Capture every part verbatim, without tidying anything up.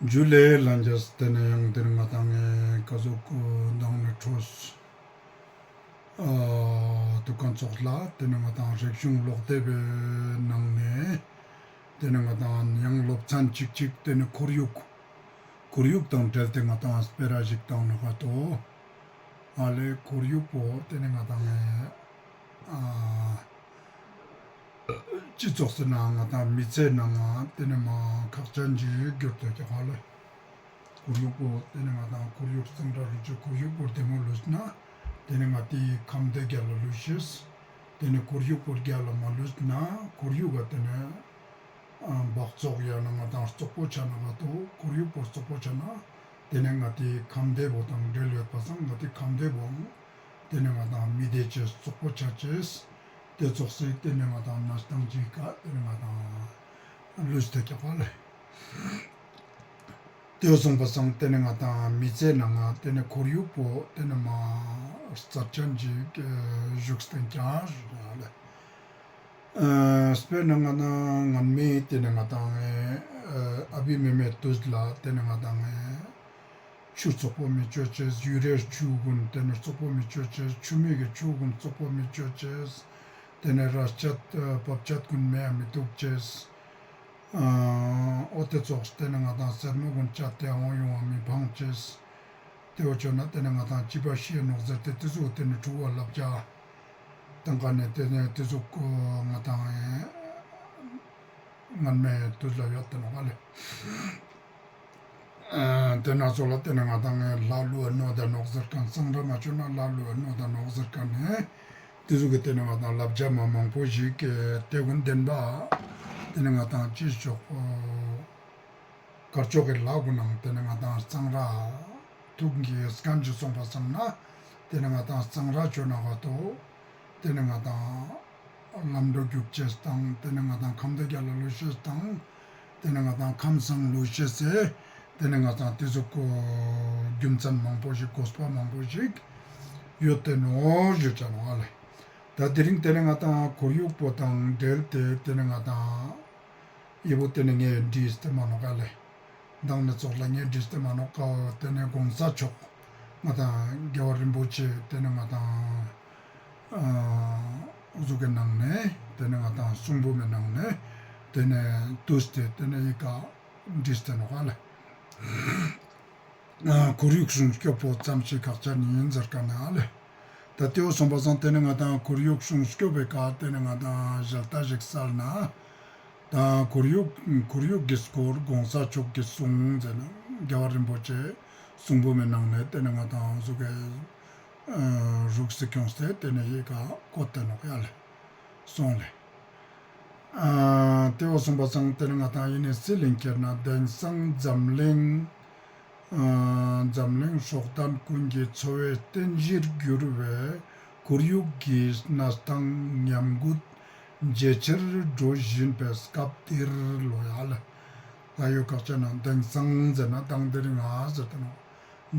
ཇུ་ལེ་ལན་ཇས། ཏེ་ནེ་ཡང་ཏེ་ནེ་ང་དང་ངི་ཀ་ཟུག་མདང་ནེ་འཕྲོས་ཨ་ཏུ་ཀ་ཙོགས་ལ་ཏེ་ནེ་ང་དང་རིག་གཞུང་སློབ་དེབ་བི་ནང་ནེ་ཏེ་ནེ་ང་དང་ཡང་སློབ་ཚན་ཅིག་ཅིག་ཏེ་ནེ་ཁོར་ཡུག་ཁོར་ཡུག་དང་འབྲེལ་ཏེ་ང་དང་སྤེ་ར་ཞིག་བཏང་ན་ག་ཏོ། ཨ་ལེ་ཁོར་ཡུག་པོ་ཏེ་ནེ་ང་དང་ངི་ཨ་སྤྱི་ཚོགས་སི་ནང་ང་དང་མི་ཚེའི་ནང་ང་ཏེ་ནེ་མ་ཁག་ཅན་ཞིག་གྱུར་ཏེ་ཀྱག་ཧ་ལེ། ཁོར་ཡུག་པོ་ཏེ་ནེ་ང་དང་ཁོར་ཡུག་གཙང་སྦྲ་ལུས་ཅེས། ཁོར་ཡུག་པོ་བདེ་མོ་ལུས་ན་ཏེ་ནེ་ང་དང་ཁམས་བདེ་རྒྱལ་ལ་ལུས་ཤེས། ཏེ་ནེ་ཁོར་ཡུག་པོ་རྒྱལ་ལ་མ་ལུས་ན་ཁོར་ཡུག་ག་ཏེ་ནེ་འབག་བཙོག་ཡང་ན་ང་དང་རྩོག་པོ་ཆ་ན་ག་ཏོ། ཁོར་ཡུག་པོ་རྩོག་པོ་ཆ་ན་ཏེ་ནེ་ང་དང་ཁམས་བདེ་བོ་དང་འབྲེལ་ཡོད་པ་སང་ང་དང་ཁམས་བདེ་བོའང་ཏེ་ནེ་ང་དང་མི་བདེ་ཅེས་རྩོག་པོ་ཆ་ཅེས། ཏེ་ཙོགས་སི་ཏེ་ནེ་ང་དང་ན་སྟངས་ཅིག་ག་ཏེ་ནེ་ང་དང་ལུས་ཏེ་ཀྱག་པ་ལེ། ཏེ་བོ་སོང་པ་སང་ཏེ་ནེ་ང་དང་མི་ཚེའི་ནང་ང་ཏེ་ནེ་ཁོར་ཡུག་པོ་ཏེ་ནེ་མ་རྩ་ཅན་ཅིག་བཞུགས་ཏེ་ཀྱག་ཞུ་ལེ། ཨ་སྤེར་ན་ང་དང་སྔན་མའི་ཏེ་ནེ་ང་དང་ཨ་བི་མེ་མེ་ཏུས་ལ་ཏེ་ནེ་ང་དང་ཆུ་རྩོག་པོ་མི་ཅོ་ཅེས། ཡུ་རེ་ཆུ་གུན་ཏེ་ནེ་རྩོག་པོ་མི་ཅོ་ཅེས། ཆུ་མིག་གི་ཆུ་གུན་རྩོག་པོ་མི་ཅོ་ཅེས། ཏེ་ནེ་ར་ལྕགས་ཨ་བབ་ལྕགས་གུན་མེ་ཡ་མི་ཐུག་ཅེས། ཨ་འོ་ཏེ་ཙོགས་ཏེ་ནེ་ང་དང་སེར་མོ་གུན་ཅ་ཏེ་འོང་ཡོང་བ་མི་ཕང་ཅེས། ཏེ་བོ་ཅོ་ན་ཏེ་ནེ་ང་དང་ཅི་པ་ཤི་ནོག་ཟེར་ཏེ་ཏེ་ཙོགས་ཏེ་ནེ་ཕྲུ་གུ་ལབ་ཅ་དང་ཀ་ནེ་ཏེ་ནེ་ཏེ་ཙོགས་ང་དང་སྔན་མའི་ཏུས་ལ་ཡོད་ཏེ་ནོག་ཨ་ལེ། ཨ་ཏེ་ན་ཙོགས་ལ་ཏེ་ནེ་ང་དང་ངི་ལྷ་ཀླུ་ནོད་ད་ནོག་ཟེར་ཁན་གཙང་སྦྲ་མ་ཅོས་ན་ལྷ་ཀླུ་ནོད་ད་ནོག་ཟེར་ཁན་ནི་ཏེ་ཙོགས་སི་ཏེ་ནེ་ང་དང་ལབ་ཅ་མ་མང་པོ་ཞིག་ཏེ་གུན་དེན་པ་ཏེ་ནེ་ང་དང་ཅི་ཙོགས་དཀར་ཕྱོགས་ཀྱི་ལྷ་གུན་ནང་ཏེ་ནེ་ང་དང་གཙང་སྦྲ་ཐུགས་ཀྱི་སྐྱོན་ཅིག་སོང་པ་སང་ན་ཏེ་ནེ་ང་དང་གཙང་སྦྲ་ཅོ་ན་ག་ཏོ། ཏེ་ནེ་ང་དང་ལམ་འགྲོ་རྒྱུག་ཅེས་དང་ཏེ་ནེ་ང་དང་ཁམས་བདེ་རྒྱལ་ལ་ལུས་ཤེས་དང་ཏེ་ནེ་ང་དང་ཁམས་བཟང་ལུས་ཤེས་སི་ཏེ་ནེ་ང་དང་ཏེ་ཙོགས་རྒྱུ་མཚན་མང་པོ་ཞིག་དགོས་པ་མང་པོ་ཞིག་ཡོད་ཏེ་ནོག་ཞུ་ཅ་ནོག་ཨ་ལེ། ད་དེ་རིང་ཏེ་ནེ་ང་དང་ཁོར་ཡུག་པོ་དང་འབྲེལ་ཏེ་ཏེ་ནེ་ང་དང་ཨི་བོ་ཏེ་ནེ་ངས་བྲིས་ཏེ་མ་ནོག་ཨ་ལེ། མདང་ནེ་ཙོགས་ལ་ངས་བྲིས་ཏེ་མ་ནོག་ཀ་བོ་ཏེ་ནེ་གོང་ས་མཆོག་ང་དང་རྒྱལ་བ་རིན་པོ་ཆེ་ཏེ་ནེ་ང་དང་ཨ་ཟུག་གི་ནང་ནེ་ཏེ་ནེ་ང་དང་གསུང་འབུམ་མི་ནང་ནེ་ཏེ་ནེ་ཏུས་ཏེ་ཏེ་ནེ་ཨི་ཀ་བྲིས་ཏེ་ནོག་ཨ་ལེ། ཨ་ཁོར་ཡུག་སྲུང་སྐྱོབ་པོ་ཙམ་ཞིག་ཁག་ཅན་ཨིན་ཟེར་ཁན་ནི་ཨ་ལེ། ད་ཏེ་བོ་སོང་པ་སང་ཏེ་ནེ་ང་དང་ཁོར་ཡུག་སྲུང་སྐྱོབ་པའི་ཀ་ཏེ་ནེ་ང་དང་ཞལ་ཏ་ཞིག་སལ་ན། ད་ཁོར་ཡུག་ཁོར་ཡུག་གི་སྐོར་གོང་ས་མཆོག་གི་གསུང་ཟེར་ན་རྒྱལ་བ་རིན་པོ་ཆེ་གསུང་འབུམ་མི་ནང་ནེ་ཏེ་ནེ་ང་དང་ཟུག་གི་རུག་སེ་ཁྱོངས་ཏེ་ཏེ་ནེ་ཨི་ཀ་བཀོད་དེ་ནོག་ཡ་ལེ། སོང་ལེ། ཨ་ཏེ་བོ་སོང་པ་སང་ཏེ་ནེ་ང་དང་ཨི་ནེ་སི་ལིང་ཁྱེར་ན་དེང་སང་འཛམ་གླིང་ཨ་འཛམ་གླིང་སྲོག་ལྡན་ཀུན་གྱི་འཚོ་བའི་རྟེན་གཞིར་གྱུར་བའི་ཁོར་ཡུག་གི་གནས་སྟངས་ཉམས་རྒུད་ཇེ་ཆེར་འགྲོ་བཞིན་པའི་སྐབས་འདིར་ལོ་ཡ་ལེ། ད་ཡོད་ཁག་ཅན་ན་དེང་སང་ཟེར་ན་དང་དེ་རིང་ང་ཟེར་ཏེ་ནོག་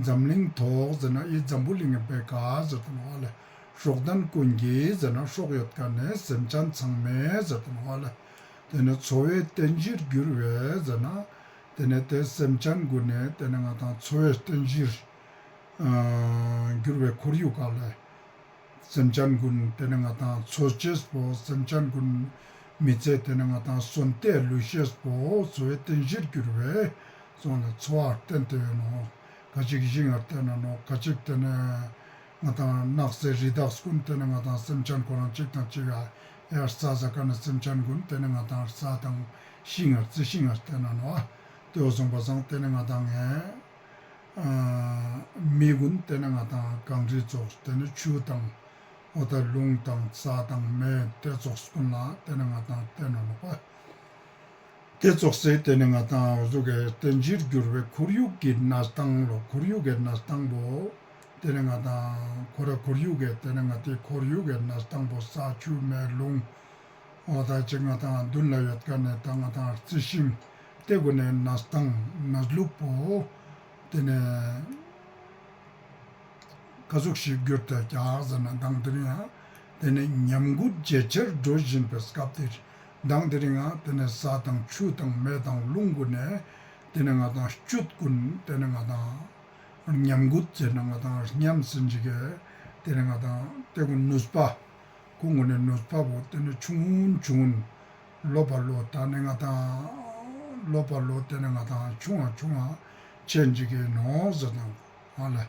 འཛམ་གླིང་ཐོག་ཟེར་ན་ཨི་འཛམ་བུ་གླིང་ངི་པེ་ཀ་ཟེར་ཏེ་ནོག་ཨ་ལེ། སྲོག་ལྡན་ཀུན་གྱི་ཟེར་ན་སྲོག་ཡོད་ཁན་ནི་སེམས་ཅན་ཚང་མའི་ཟེར་ཏེ་ནོག་ཨ་ལེ། ཏེ་ནེ་འཚོ་བའི་རྟེན་གཞིར་གྱུར་བའི་ཟེར་ན་ཏེ་ནེ་ཏེ་སེམས་ཅན་གུན་ནི་ཏེ་ནེ་ང་དང་འཚོ་བའི་རྟེན་གཞིར་ཨ་གྱུར་བའི་ཁོར་ཡུག་ཨ་ལེ། སེམས་ཅན་གུན་ཏེ་ནེ་ང་དང་འཚོ་ཅེས་པོ་སེམས་ཅན་གུན་མི་ཚེ་ཏེ་ནེ་ང་དང་སོན་ཏེ་ལུས་ཤེས་པོ་འཚོ་བའི་རྟེན་གཞིར་གྱུར་བའི་སོང་ལ་འཚོ་བ་བརྟེན་ཏེ་ཡོད་ནོག་ཁ་ཅིག་ཞིང་ང་བརྟེན་ན་ནོག་ཁ་ཅིག་ཏེ་ནེ་ང་དང་ནགས་སི་རི་དྭགས་གུན་ཏེ་ནེ་ང་དང་སེམས་ཅན་ཁོ་རང་ཅིག་དང་ཅིག་ཡ་རྩྭ་ཟ་ཁན་ནི་སེམས་ཅན་གུན་ཏེ་ནེ་ང་དང་རྩྭ་དང་ཤིང་ང་རྩི་ཤིང་ང་བརྟེན་ན་ནོག་ཏེ་བོ་སོང་པ་སང་ཏེ་ནེ་ང་དང་ངའི་ཨ་མི་གུན་ཏེ་ནེ་ང་དང་གངས་རི་ཙོགས་ཏེ་ནེ་ཆུ་དང་འོ་ད་རླུང་དང་ས་དང་མེ་ཏེ་ཙོགས་གུན་ལ་ཏེ་ནེ་ང་དང་བརྟེན་ན་ནོག་པ། ཏེ་ཙོགས་སི་ཏེ་ནེ་ང་དང་འོ་ཟུག་གི་རྟེན་གཞིར་གྱུར་བའི་ཁོར་ཡུག་གི་གནས་སྟངས་ལོ། ཁོར་ཡུག་གི་གནས་སྟངས་པོ་ཏེ་ནེ་ང་དང་ཁོ་ར་ཁོར་ཡུག་གི་ཏེ་ནེ་ང་དང་ཁོར་ཡུག་གི་གནས་སྟངས་པོ་ས་ཆུ་མེ་རླུང་འོ་ད་ཅིག་ང་དང་དུན་ལ་ཡོད་ཁན་ནི་ད་ང་དང་རྩི་ཤིང་ཏེ་གུན་ནི་གནས་སྟངས་གནས་ལུགས་པོ་ཏེ་ནེ་ཀ་ཟུག་ཞིག་གྱུར་ཏེ་ཀྱག་ཟེར་ན་དང་དེ་རིང་ཡང་ཏེ་ནེ་ཉམས་རྒུད་ཇེ་ཆེར་འགྲོ་བཞིན་པའི་སྐབས་དེར་དང་དེ་རིང་ཡང་ཏེ་ནེ་ས་དང་ཆུ་དང་མེ་དང་རླུང་གུན་ནི་ ཏེ་ནེ་ང་དང་སྐྱུད་གུན་ཏེ་ནེ་ང་དང་ཉམས་རྒུད་ཟེར་ན་ང་དང་ཉམས་ཟིན་ཅིག་གི་ཏེ་ནེ་ང་དང་ཏེ་གུན་ནུས་པ་ཁོང་གུན་ནི་ནུས་པ་བོ་ཏེ་ནེ་ཆུང་ངུན་ཆུང་ངུན་ལོ་བ་ལོ་ཏ་ནེ་ང་དང་ལོ་བ་ལོ་ཏེ་ནེ་ང་དང་ཆུང་ང་ཆུང་ང་ཆེན་ཅིག་གི་ནོག་ཟེར་དང་ཨ་ལེ།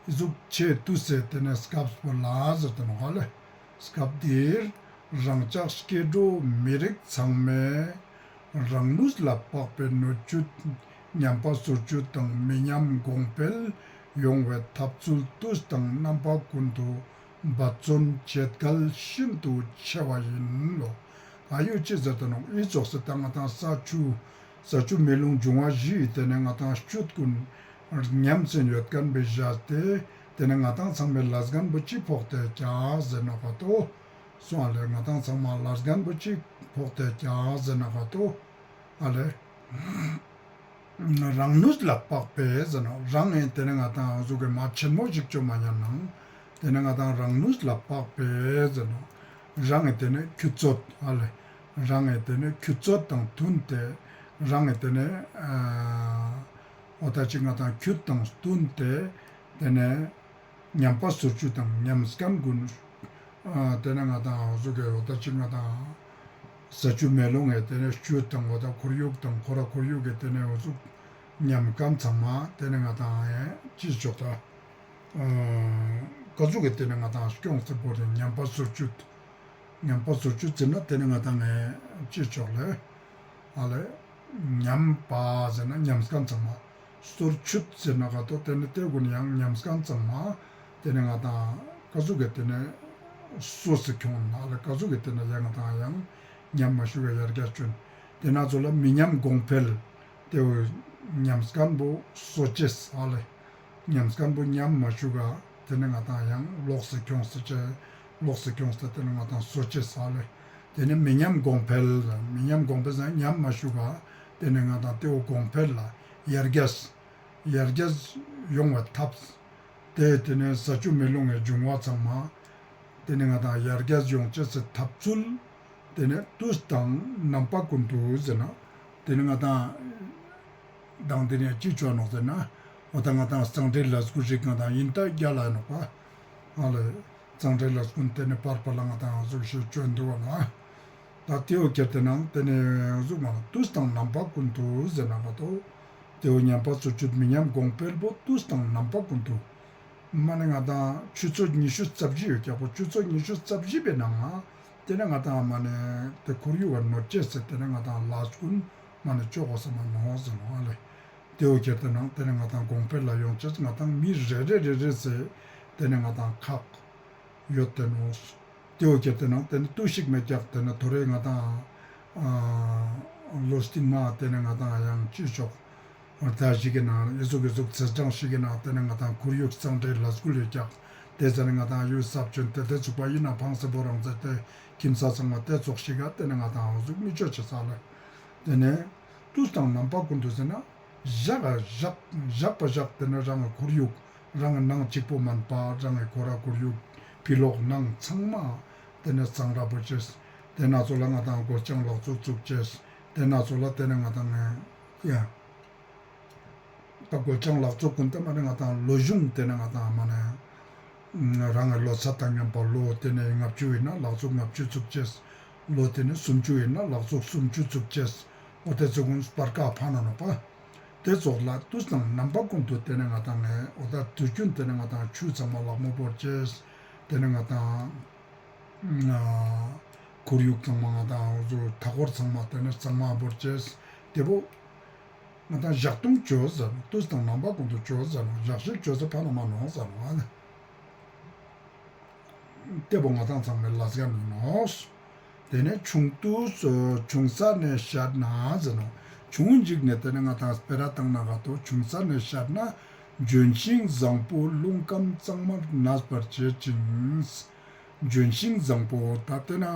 ཟུག་ཆེ་ཏུས་སེ་ཏེ་ནེ་སྐབས་པོ་ལ་ཟེར་དང་ཨ་ལེ། སྐབས་འདིར་རང་ཅག་སྐྱེ་འགྲོ་མི་རིགས་ཚང་མས་རང་ནུས་ལ་དཔག་པའི་སྣོད་བཅུད་ཉམས་པ་སོར་ཆུད་དང་མི་ཉམས་གོང་འཕེལ་ཡོང་བའི་ཐབས་ཚུལ་དུས་དང་རྣམ་པ་ཀུན་ཏུ་འབད་བརྩོན་བྱེད་གལ་ཤིན་ཏུ་ཆེ་བ་ཡིན་ལོ། ཨ་ཡོ་ཅི་ཟེར་ཏེ་ནོག་ཨི་ཙོགས་སེ་ཏ་ང་དང་ས་ཆུ་ས་ཆུ་མེ་རླུང་འབྱུང་བ་བཞི་ཡི་ཏེ་ནེ་ང་དང་སྐྱུད་གུན་ཉམས་ཟིན་ཡོད་ཁན་བོའི་ཞག་སྟེ་ཏེ་ནེ་ང་དང་ཚང་མའི་ལས་འགན་པོ་ཅི་ཕོག་སྟེ་ཀྱག་ཟེར་ན་ག་ཏོ། སོང་ཨ་ལེ། ང་དང་ཚང་མ་ལས་འགན་པོ་ཅི་ཕོག་སྟེ་ཀྱག་ཟེར་ན་ག་ཏོ། ཨ་ལེ། རང་ནུས་ལ་དཔག་པའི་ཟེར་ན་རང་ངི་ཏེ་ནེ་ང་དང་ཟུག་གི་མ་ཆེན་མོ་ཞིག་ཅོ་མ་ཉན་ནང་ཏེ་ནེ་ང་དང་རང་ནུས་ལ་དཔག་པའི་ཟེར་ན་རང་ངི་ཏེ་ནེ་ཁྱུ་ཚོད་ཨ་ལེ། རང་ངི་ཏེ་ནེ་ཁྱུ་ཚོད་དང་བསྟུན་ཏེ་རང་ངི་ཏེ་ནེ་ཨ་འོ་ཏ་ཅིག་ང་དང་ཁྱུད་དང་བསྟུན་ཏེ་ཏེ་ནེ་ཉམས་པ་སོར་ཆུད་དང་ཉམས་ཁན་གུན་ཨ་ཏེ་ནེ་ང་དང་འོ་ཟུག་གི་འོ་ཏ་ཅིག་ང་དང་ས་ཆུ་མེ་རླུང་ངི་ཏེ་ནེ་སྐྱུད་དང་འོ་ཏ་ཁོར་ཡུག་དང་ཁོ་ར་ཁོར་ཡུག་གི་ཏེ་ནེ་འོ་ཟུག་ཉམས་ཁན་ཚང་མ་ཏེ་ནེ་ང་དང་ཨེ་ཅི་ཅོག་ཏ་ཨ་ཀ་ཟུག་གི་ཏེ་ནེ་ང་དང་སྐྱོང་སྟེ་བོར་ཏེ་ཉམས་པ་སོར་ཆུད། ཉམས་པ་སོར་ཆུད་ཟེར་ན་ཏེ་ནེ་ང་དང་ངི་ཅི་ཅོག་ལེ། ཨ་ལེ། ཉམས་པ་ཟེར་ན་ཉམས་ཁན་ཚང་མ། སོར་ཆུད་ཟེར་ན་ག་ཏོ་ཏེ་ནེ་ཏེ་གུན་ཡང་ཉམས་ཁན་ཚང་མ། ཏེ་ནེ་ང་དང་ཀ་ཟུག་གི་ཏེ་ནེ་སོ་སི་ཁྱོང་ན་ལེ་ཀ་ཟུག་གི་ཏེ་ནེ་ཡང་ང་དང་ཡང་ཉམས་མ་ཞུ་ག་ཡར་རྒྱས་ཅོ་ཨིན། ཏེ་ན་ཚོ་ལ་མི་ཉམས་གོང་འཕེལ། ཏེ་བོ་ཉམས་ཁན་བོ་སོ་ཅེས་ཨ་ལེ། ཉམས་ཁན་བོ་ཉམས་མ་ཞུ་ག་ཏེ་ནེ་ང་དང་ཡང་ལོགས་སེ་ཁྱོངས་ཏེ་ལོགས་སེ་ཁྱོངས་ཏེ་ཏེ་ནེ་ང་དང་སོ་ཅེས་ཨ་ལེ། ཏེ་ནེ་མི་ཉམས་གོང་འཕེལ། མི་ཉམས་གོང་འཕེལ་ཟེར་ན་ཉམས་མ་ཞུ་ག་ཏེ་ནེ་ང་དང་ཏེ་བོ་གོང་འཕེལ་ལ་ཡར་རྒྱས་ཡར་རྒྱས་ཡོང་བའི་ཐབས། ཏེ་ཏེ་ནེ་ས་ཆུ་མེ་རླུང་ངི་འབྱུང་བ་ཚང་མ། ཏེ་ནེ་ང་དང་ཡར་རྒྱས་ཡོང་ཅེས་སི་ཐབས་ཚུལ། ཏེ་ནེ་དུས་དང་རྣམ་པ་ཀུན་ཏུ་ཟེར་ན། ཏེ་ནེ་ང་དང་དང་ཏེ་ནེ་ཅི་ཅོ་ནོག་ཟེར་ན། འོ་ཏ་ང་དང་གཙང་སྦྲའི་ལས་འགུལ་རིགས་ང་དང་ཨིན་ཏ་རྒྱལ་ལ་ནོག་པ། ཨ་ལེ། གཙང་སྦྲའི་ལས་འགུལ་ཏེ་ནེ་པར་པ་ལ་ང་དང་ཟུག་ཤེས་ཅོ་འདུག་བ་ན། ཏ་ཏེ་བོ་ཁྱེར་ཏེ་ནང་ཏེ་ནེ་ཟུག་མ་དུས་དང་རྣམ་པ་ཀུན་ཏུ་ཟེར་ན་མ་གཏོགས། ཏེ་བོ་ཉམས་པ་སོར་ཆུད་མི་ཉམས་གོང་འཕེལ་བོ་དུས་དང་རྣམ་པ་ཀུན་ཏུ། མ་ནེ་ང་དང་ཆུ་ཚོད་ཉི་ཤུ་རྩ་བཞི་ཡོད་ཀྱག་པོ་ཆུ་ཚོད་ཉི་ཤུ་རྩ་བཞི་པའི་ནང་ང་ཏེ་ནེ་ང་དང་མ་ནེ་ཏེ་ཁོར་ཡུག་ག་གནོད་ཅེས་ཟེར་ཏེ་ནེ་ང་དང་ལས་ཀུན་མ་ནེ་ཅོ་གོས་ས་མ་ནོག་ཟེར་ནོག་ཨ་ལེ། ཏེ་བོ་ཁྱེར་ཏེ་ནང་ཏེ་ནེ་ང་དང་གོང་འཕེལ་ལ་ཡོང་ཅེས་ང་དང་མི་རེ་རེ་རེ་རེ་ཟེར་ཏེ་ནེ་ང་དང་ཁག་ཡོད་དེ་ནོག། ཏེ་བོ་ཁྱེར་ཏེ་ནང་ཏེ་ནེ་ཏུས་ཤིག་མེད་ཀྱག་ཏེ་ནེ་ཐོ་རེ་ང་དང་ཨ་ལོ་སྟིང་མ་ཏེ་ནེ་ང་དང་ཡང་ཅི་ཅོག་ད་ཞིག་གི་ནང་ཨི་ཟུག་ཨི་ཟུག་ཚེས་གྲངས་ཤིག་གི་ནང་ཏེ་ནེ་ང་དང་ཁོར་ཡུག་གཙང་སྦྲའི་ལས་འགུལ་ཡོད་ཀྱག། ཏེ་ཟ་ནེ་ང་དང་ཡུལ་གསར་བྱོན་ཏེ་ཏེ་ཚུགས་པ་ཨིན་ན་ཕངས་སེ་བོ་རང་ཟེར་ཏེ་ཁྱིམ་ས་ཚང་མ་ཏེ་ཙོགས་ཤིག་ག་ཏེ་ནེ་ང་དང་ཨི་ཟུག་མི་ཅོ་ཅེས་ལེ། ཏེ་ནེ་དུས་དང་རྣམ་པ་ཀུན་ཏུ་ཟེར་ན། ཞག་ཞག་ཞག་པ་ཞག་ཏེ་ནེ་རང་གི་ཁོར་ཡུག་རང་གི་ནང་གཅིག་པོ་མན་པ་རང་གི་ཁོ་ར་ཁོར་ཡུག་ཕི་ལོག་ནང་ཚང་མ་ཏེ་ནེ་གཙང་སྦྲ་བོར་ཅེས། ཏེ་ན་ཚོ་ལ་ང་དང་སྒོ་ལྕང་ལག་བཙུགས་བཙུགས་ཅེས། ཏེ་ན་ཚོ་ལ་ཏེ་ནེ་ང་དང་ཡ་ད་སྒོ་ལྕང་ལག་བཙུགས་གུན་ཏེ་མ་ནེ་ང་དང་ལོ་གཞུང་ཏེ་ནེ་ང་དང་མ་ནེ་རང་གི་ལོ་ཚད་དང་མཉམ་པ་ལོ་ཏེ་ནེ་ལྔ་བཅུ་ཨིན་ན་ལག་བཙུགས་ལྔ་བཅུ་བཙུགས་ཅེས། ལོ་ཏེ་ནེ་སུམ་ཅུ་ཨིན་ན་ལག་བཙུགས་སུམ་ཅུ་བཙུགས་ཅེས། འོ་ཏེ་ཚོ་གུན་སྤར་ཀ་ཕན་ན་ནོག་པ། ཏེ་ཙོགས་ལ་དུས་དང་རྣམ་པ་ཀུན་ཏུ་ཏེ་ནེ་ང་དང་ངི་འོ་ད་དུས་རྒྱུན་ཏེ་ནེ་ང་དང་ཆུ་ཚང་མ་ལག་མོ་བོར་ཅེས། ཏེ་ནེ་ང་དང་ཁོར་ཡུག་ཚང་མ་ང་དང་འོ་ཟུག་མཐའ་འཁོར་ཚང་མ་ཏེ་ནེ་གཙང་མ་བོར་ཅེས། ཏེ་བོ་ང་དང་ཞག་དུང་ཅོ་ཟེར་ནོག། དུས་དང་རྣམ་པ་ཀུན་ཏུ་ཅོ་ཟེར་ནོག། ཞག་ཤིག་ཅོ་ཟེར་ཕན་ན་མ་ནོག་ཟེར་ནོག་ཨ་ནི། ཏེ་བོ་ང་དང་ཚང་མའི་ལས་ཀ་ཨིན་ནོག། ཏེ་ནེ་ཆུང་དུས་ཆུང་ས་ནེ་བཤད་ན་ཟེར་ནོག། ཆུང་ངུན་ཞིག་ནེ་ཏེ་ནེ་ང་དང་སྤེ་ར་ཏང་ན་ག་ཏོ་ཆུང་ས་ནེ་བཤད་ན་ལྗོན་ཤིང་བཟང་པོ་རླུང་ཁམས་གཙང་མར་གནས་པར་བྱེད་ཅིང་། ལྗོན་ཤིང་བཟང་པོ་ད་ཏེ་ན་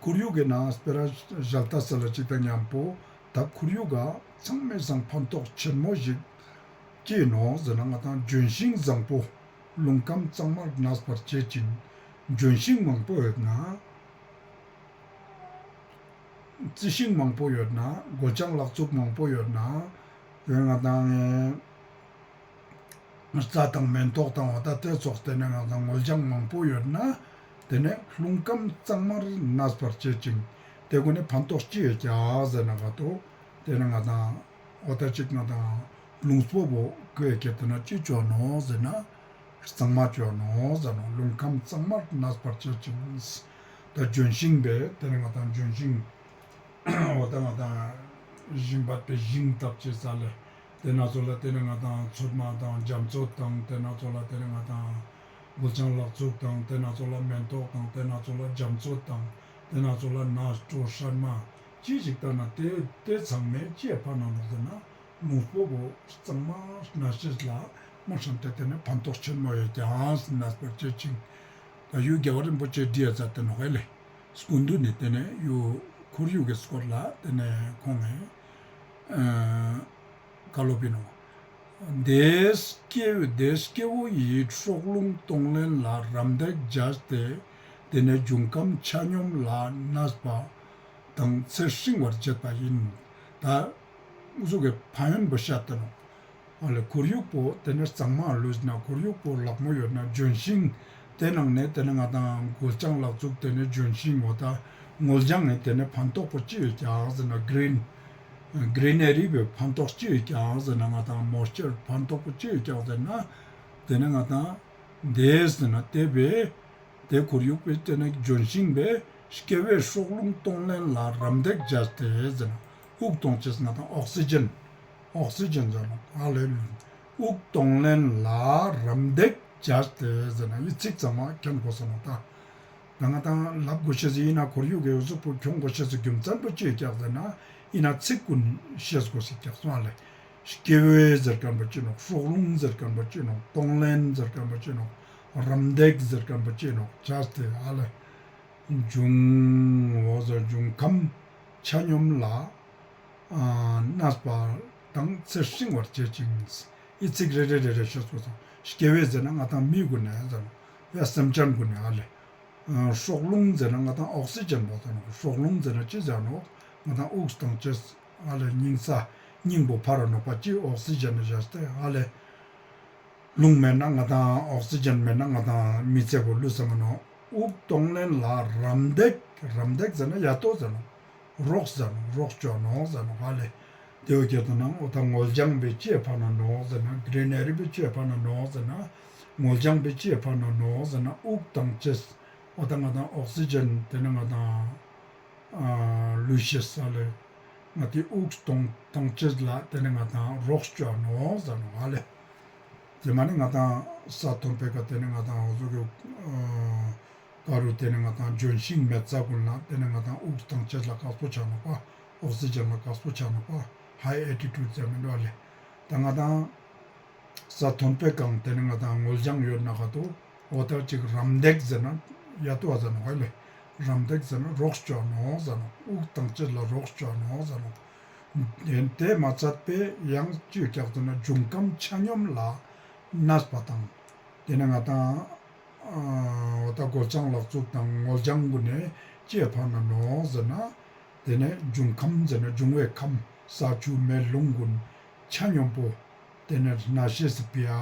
ཁོར་ཡུག་གི་ནང་སྤེ་ར་ཞལ་ཏ་ས་ལ་ཅིག་དང་མཉམ་པོ་ད་ཁོར་ཡུག་ག་ཚང་མའི་སང་ཕན་ཐོགས་ཆེན་མོ་ཞིག་ཅི་ནོག་ཟེར་ན་ང་དང་ལྗོན་ཤིང་བཟང་པོ། རླུང་ཁམས་གཙང་མར་གནས་པར་བྱེད་ཅིང་། ལྗོན་ཤིང་མང་པོ་ཡོད་ན། རྩི་ཤིང་མང་པོ་ཡོད་ན། སྒོ་ལྕང་ལག་བཙུགས་མང་པོ་ཡོད་ན། དེ་ང་དང་རྩྭ་དང་མེན་ཏོག་དང་འོ་ད་དེ་ཙོགས་དེ་ནས་ང་དང་སྔོ་ལྗང་མང་པོ་ཡོད་ན་དེ་ནས་རླུང་ཁམས་གཙང་མར་གནས་པར་བྱེད་ཅིང་། དེ་ཀུན་ནས་ཕན་ཐོགས་ཅི་ཡོད་ཀྱག་ཟེར་ན་ག་ཏོ། དེ་ནས་ང་དང་འོ་ད་ཅིག་ང་དང་རླུང་སྤོ་བོ་ཀོས་ཀྱི་དེ་ན་ཅི་ཅོ་ནོག་ཟེར་ན་གཙང་མ་ཅོ་ནོག་ཟེར་ནོག། རླུང་ཁམས་གཙང་མར་གནས་པར་བྱེད་ཅིང་། ད་ལྗོན་ཤིང་བེ་དེ་ནས་ང་དང་ལྗོན་ཤིང་འོ་ད་ང་དང་ཞིང་པ་པེ་ཞིང་བཏབ་ཅེས་ལེ། དེ་ན་ཚོ་ལ་དེ་ནས་ང་དང་ཚོད་མ་དང་རྒྱ་མཚོ་དང་དེ་ན་ཚོ་ལ་དེ་ནས་ང་དང་སྔོ་ལྗང་ལག་བཙུགས་དང་དེ་ན་ཚོ་ལ་མེན་ཏོག་དང་དེ་ན་ཚོ་ལ་རྒྱ་མཚོ་དང་དེ་ན་ཚོ་ལ་ནས་སྤྲོ་སྲན་མ་ཅི་ཞིག་ད་ན་དེ་དེ་ཚང་མས་ཅི་ཕན་ནོག་ཟེར་ན་རླུང་སྤོ་བོ་གཙང་མ་གནས་ཤེས་ལ་མ་ཧྲན་ཏེ་དེ་ནས་ཕན་ཐོགས་ཆེན་མོ་ཡོད་ཀྱག་གནས་པར་བྱེད་ཅིང་། ད་ཡུལ་རྒྱལ་བ་རིན་པོ་ཆེ་བྲིས་ཡ་ཛད་དེ་ནོག་ཨེ་ལེ། སྐུ་མདུན་ནས་དེ་ནས་ཡུལ་ཁོར་ཡུག་གི་སྐོར་ལ་དེ་ནས་ཁོང་ངི་བཀའ་སློབ་ཡིན་ནོག། དེ་སྐྱེ་བོ་དེ་སྐྱེ་བོ་ཡི་སྲོག་རླུང་གཏོང་ལེན་ལ་རམ་འདེགས་བྱས་ཏེ་དེ་ནས་འབྱུང་ཁམས་ཆ་སྙོམས་ལ་གནས་པ་དང་ཚེ་སྲིང་བར་བྱེད་པ་ཡིན། ད་འུ་ཟུག་གི་ཕན་ཡོན་པོ་བཤད་དེ་ནོག། ཨ་ལེ་ཁོར་ཡུག་པོ་དེ་ནས་གཙང་མ་ལུས་ན་ཁོར་ཡུག་པོ་ལག་མོ་ཡོད་ན་ལྗོན་ཤིང་དེ་ནང་ནས་དེ་ནས་ང་དང་སྔོ་ལྗང་ལག་བཙུགས་དེ་ནས་ལྗོན་ཤིང་འོ་ད་སྔོ་ལྗང་ནས་དེ་ནས་ཕན་ཐོགས་པོ་ཅི་ཡོད་ཀྱག་ཟེར་ན་གྲིན་གྲིན་ནེ་རི་བོའི་ཕན་ཐོགས་ཅི་ཡོད་ཀྱག་ཟེར་ན་ང་དང་མོས་ཅར་ཕན་ཐོགས་པོ་ཅི་ཡོད་ཀྱག་ཟེར་ན་དེ་ནས་ང་དང་དེ་ཟེར་ན་དེ་བས་དེ་ཁོར་ཡུག་པའི་དེ་ནས་ལྗོན་ཤིང་བས་སྐྱེ་བོའི་སྲོག་རླུང་གཏོང་ལེན་ལ་རམ་འདེགས་བྱས་ཏེ་ཟེར་ན་དབུགས་གཏོང་ཅེས་ང་དང་ཨོག་སི་ཇན་ཨོག་སི་ཇན་ཟེར་ནོག་ཨ་ལེ། དབུགས་གཏོང་ལེན་ལ་རམ་འདེགས་བྱས་ཏེ་ཟེར་ན་ཡི་ཚིག་ཚང་མ་མཁྱེན་དགོས་ས་ནོག་ད། ད་ང་དང་ལབ་དགོས་ཤེས་ཡིན་ན་ཁོར་ཡུག་གི་འོ་ཟུག་པོ་ཁྱོང་དགོས་ཤེས་རྒྱུ་མཚན་པོ་ཅི་ཡོད་ཀྱག་ཟེར་ན་ཡིན་ན་ཚིག་ཀུན་ཤེས་དགོས་ཤེས་ཀྱག་སོང་ཨ་ལེ། སྐྱེ་བོའི་ཟེར་མཁན་པོ་ཅི་ནོག། སྲོག་རླུང་ཟེར་མཁན་པོ་ཅི་ནོག། གཏོང་ལེན་ཟེར་མཁན་པོ་ཅི་ནོག། རམ་འདེགས་ཟེར་མཁན་པོ་ཅི་ནོག། བྱས་ཏེ་ཨ་ལེ། འབྱུང་འོ་ཟེར་འབྱུང་ཁམས་ཆ་སྙོམས་ལ་ཨ་གནས་པ་དང་ཚེ་སྲིང་བར་བྱེད་ཅིང་། ཨི་ཚིག་རེ་རེ་རེ་རེ་ཤོད་དགོས་སོང་། སྐྱེ་བོའི་ཟེར་ན་ང་དང་མི་གུན་ནས་ཟེར་ནོག། ཡ་སེམས་ཅན་གུན་ནས་ཨ་ལེ། ཨ་སྲོག་རླུང་ཟེར་ན་ང་དང་ཨོག་སི་ཇན་བོ་ཟེར་ནོག། སྲོག་རླུང་ཟེར་ན་ཅི་ཟེར་ནོག། ང་དང་དབུགས་གཏང་ཅེས་ཨ་ལེ་སྙིང་ས་སྙིང་པོ་ཕར་ར་ནོག་པ་ཅི་ཨོག་སི་ཇན་ནི་བཞག་སྟེ་ཨ་ལེ། རླུང་མེད་ན་ང་དང་ཨོག་སི་ཇན་མེད་ན་ང་དང་མི་ཚེ་བོ་ལུས་ས་མ་ནོག། དབུགས་གཏོང་ལེན་ལ་རམ་འདེགས། རམ་འདེགས་ཟེར་ན་ཡ་ཏོ་ཟེར་ནོག། རོགས་ཟེར་ནོག། རོགས་ཅོ་ནོག་ཟེར་ནོག་ཨ་ལེ། དེ་བོ་ཁྱེར་ཏེ་ན་འོ་ད་སྔོ་ལྗང་བོའི་ཅི་ཕན་ན་ནོག་ཟེར་ན་གྲིན་ནེ་རི་བོའི་ཅི་ཕན་ན་ནོག་ཟེར་ན་སྔོ་ལྗང་བོའི་ཅི་ཕན་ན་ནོག་ཟེར་ན་དབུགས་གཏང་ཅེས། འོ་ད་ང་དང་ཨོག་སི་ཇན་དེ་ནི་ང་དང་ཨ་ལུས་ཤེས་ས་ལེ། ང་དེ་དབུགས་གཏོང་གཏང་ཅེས་ལ་དེ་ནི་ང་དང་རོགས་ཅོ་ནོག་ཟེར་ནོག་ཨ་ལེ། དེ་མ་ནི་ང་དང་ས་ཐོན་པའི་ཀ་དེ་ནི་ང་དང་འོ་ཟུག་གི་ཨ་ཀ་རུ་དེ་ནི་ང་དང་ལྗོན་ཤིང་མེད་ས་གུན་ལ་དེ་ནི་ང་དང་དབུགས་གཏང་ཅེས་ལ་དཀགས་པོ་ཆ་ནོག་པ། ཨོག་སི་ཇན་ལ་དཀགས་པོ་ཆ་ནོག་པ། ཧའི་ཨལ་ཊི་ཊུཌ་ཟེར་མི་འདུག་ཨ་ལེ། ད་ང་དང་ས་ཐོན་པའི་ཀ་དེ་ནི་ང་དང་སྔོ་ལྗང་ཡོད་ན་ག་ཏོ། འོ་ད་ཅིག་རམ་འདེགས་ཟེར་ན་ཡ་ཏོ་བ་ཟེར་ནོག་ཨ་ལེ། རམ་འདེགས་ཟེར་ན་རོགས་ཅོ་ནོག་ཟེར་ནོག། དབུགས་གཏང་ཅེས་ལ་རོགས་ཅོ་ནོག་ཟེར་ནོག། དེ་མ་ཚད་པའི་ཡང་ཅི་ཡོད་ཀྱག་ཟེར་ན་འབྱུང་ཁམས་ཆ་སྙོམས་ལ་གནས་པ་དང་། དེ་ནས་ང་དང་འོ་ད་སྔོ་ལྗང་ལག་བཙུགས་དང་སྔོ་ལྗང་གུན་ནས་ཅི་ཕན་ན་ནོག་ཟེར་ན། དེ་ནས་འབྱུང་ཁམས་ཟེར་ན་འབྱུང་བའི་ཁམས་ས་ཆུ་མེ་རླུང་གུན་ཆ་སྙོམས་པོ། དེ་ནས་གནས་ཤེས་སི་ཕི་ཡ་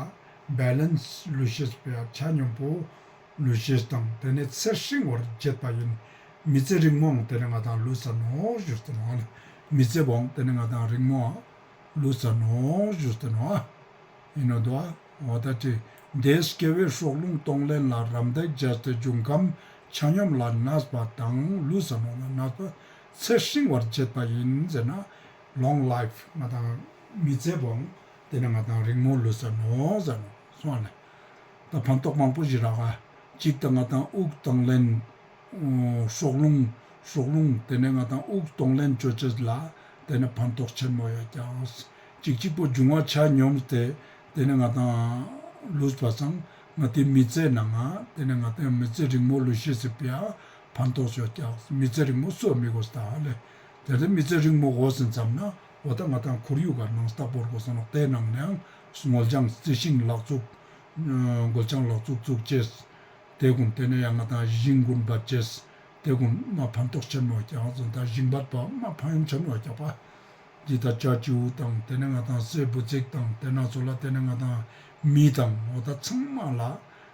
བེ་ལེནས་ལུས་ཤེས་སི་ཕི་ཡ་ཆ་སྙོམས་པོ་ལུས་ཤེས་དང་དེ་ནས་ཚེ་སྲིང་བར་བྱེད་པ་ཡིན། མི་ཚེ་རིང་མོའང་དེ་ནས་ང་དང་ལུས་ས་ནོག་ཞུས་ཏེ་ནོག། མི་ཚེ་བོའང་དེ་ནས་ང་དང་རིང་མོའང་ལུས་ས་ནོག་ཞུས་ཏེ་ནོག། ཡིན་ནོག་དོ། འོ་ད་ཅི། དེ་སྐྱེ་བོའི་སྲོག་རླུང་གཏོང་ལེན་ལ་རམ་འདེགས་བྱས་ཏེ་འབྱུང་ཁམས་ཆ་སྙོམས་ལ་གནས་པ་དང་ལུས་ས་ནོག་ན་གནས་པ་ཚེ་སྲིང་བར་བྱེད་པ་ཡིན་ཟེར་ན། ལོང་ལའིཕ་ང་དང་མི་ཚེ་བོའང་དེ་ནས་ང་དང་རིང་མོ་ལུས་ས་ནོག་ཟེར་ནོག་སོང་ལེ། ད་ཕན་ཐོགས་མང་པོ་ཞིག་རག་ག། གཅིག་ད་ང་དང་དབུགས་གཏོང་ལེན། སྲོག་རླུང་། སྲོག་རླུང་དེ་ནས་ང་དང་དབུགས་གཏོང་ལེན་ཅོ་ཅེས་ལ་དེ་ནས་ཕན་ཐོགས་ཆེན་མོ་ཡོད་ཀྱག། གཅིག་གཅིག་པོ་འབྱུང་བ་ཆ་སྙོམས་ཏེ་དེ་ནས་ང་དང་ལུས་པ་སང་ང་དེ་མི་ཚེ་ནང་ང་དེ་ནས་ང་དང་མི་ཚེ་རིང་མོ་ལུས་ཤེས་སི་ཕི་ཡ་ཕན་ཐོགས་ཡོད་ཀྱག། མི་ཚེ་རིང་མོ་སུའང་མི་དགོས་ད་ལེ། དེ་ནས་མི་ཚེ་རིང་མོ་དགོས་ཟིན་ཙམ་ན་འོ་ད་ང་དང་ཁོར་ཡུག་ག་ནང་ལྟ་བུར་དགོས་ས་ནོག། དེ་ནང་ནའང་སྔོ་ལྗང་རྩི་ཤིང་ལག་བཙུགས། སྔོ་ལྗང་ལག་བཙུགས་བཙུགས་ཅེས། དེ་གུན་དེ་ནས་ཡང་ང་དང་ཞིང་གུན་འབད་ཅེས། དེ་གུན་མ་ཕན་ཐོགས་ཆེན་མོ་ཀྱག་ཟེར་ད་ཞིང་འབད་པ་མ་ཕན་ཡོན་ཆེན་མོ་ཀྱག་པ། ཇི་ལྟར་ཅ་ཅིའུ་དང་དེ་ནས་ང་དང་སེ་འབུ་ཚིག་དང་དེ་ན་ཚོ་ལ་དེ་ནས་ང་དང་མི་དང་འོ་ད་ཚང་མ་ལ་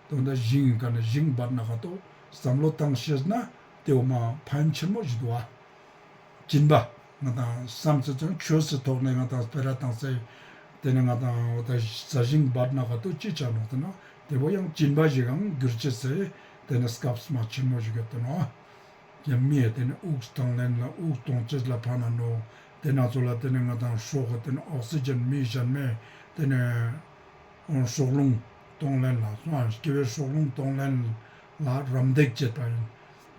དོན་དག་ཞིང་ག་ནས་ཞིང་བར་ན་ག་ཏོ་བསམ་བློ་བཏང་ཤེས་ན་དེ་འོ་མ་ཕན་ཆེན་མོ་ཞིག་འདུག་ཨ། སྦྱིན་པ་ང་དང་བསམ་ཚུལ་ཚང་ཆོས་སི་ཐོག་ནས་ང་དང་སྤེ་ར་བཏང་སེ་དེ་ནས་ང་དང་འོ་ད་ས་ཞིང་བར་ན་ག་ཏོ་ཅི་ཆ་ནོག་ཟེར་ན་དེ་བོ་ཡང་སྦྱིན་པ་ཞིག་ཡང་འགྱུར་ཅེས་སེ་དེ་ནས་སྐབས་མ་ཆེན་མོ་ཞིག་ཡོད་དེ་ནོག་ཨ། ཡང་མི་ཡ་དེ་ནས་དབུགས་བཏང་ལེན་ལ་དབུགས་གཏོང་ཅེས་ལ་ཕན་ན་ནོག། དེ་ན་ཚོ་ལ་དེ་ནས་ང་དང་སྲོག་གི་དེ་ནས་ཨོག་སི་ཇན་མི་གཞན་མེ་དེ་ནས་སྲོག་རླུང་གཏོང་ལེན་ལ་སོང་ཨ་སྐྱེ་བའི་སྲོག་རླུང་གཏོང་ལེན་ལ་རམ་འདེགས་བྱེད་པ་ཡིན།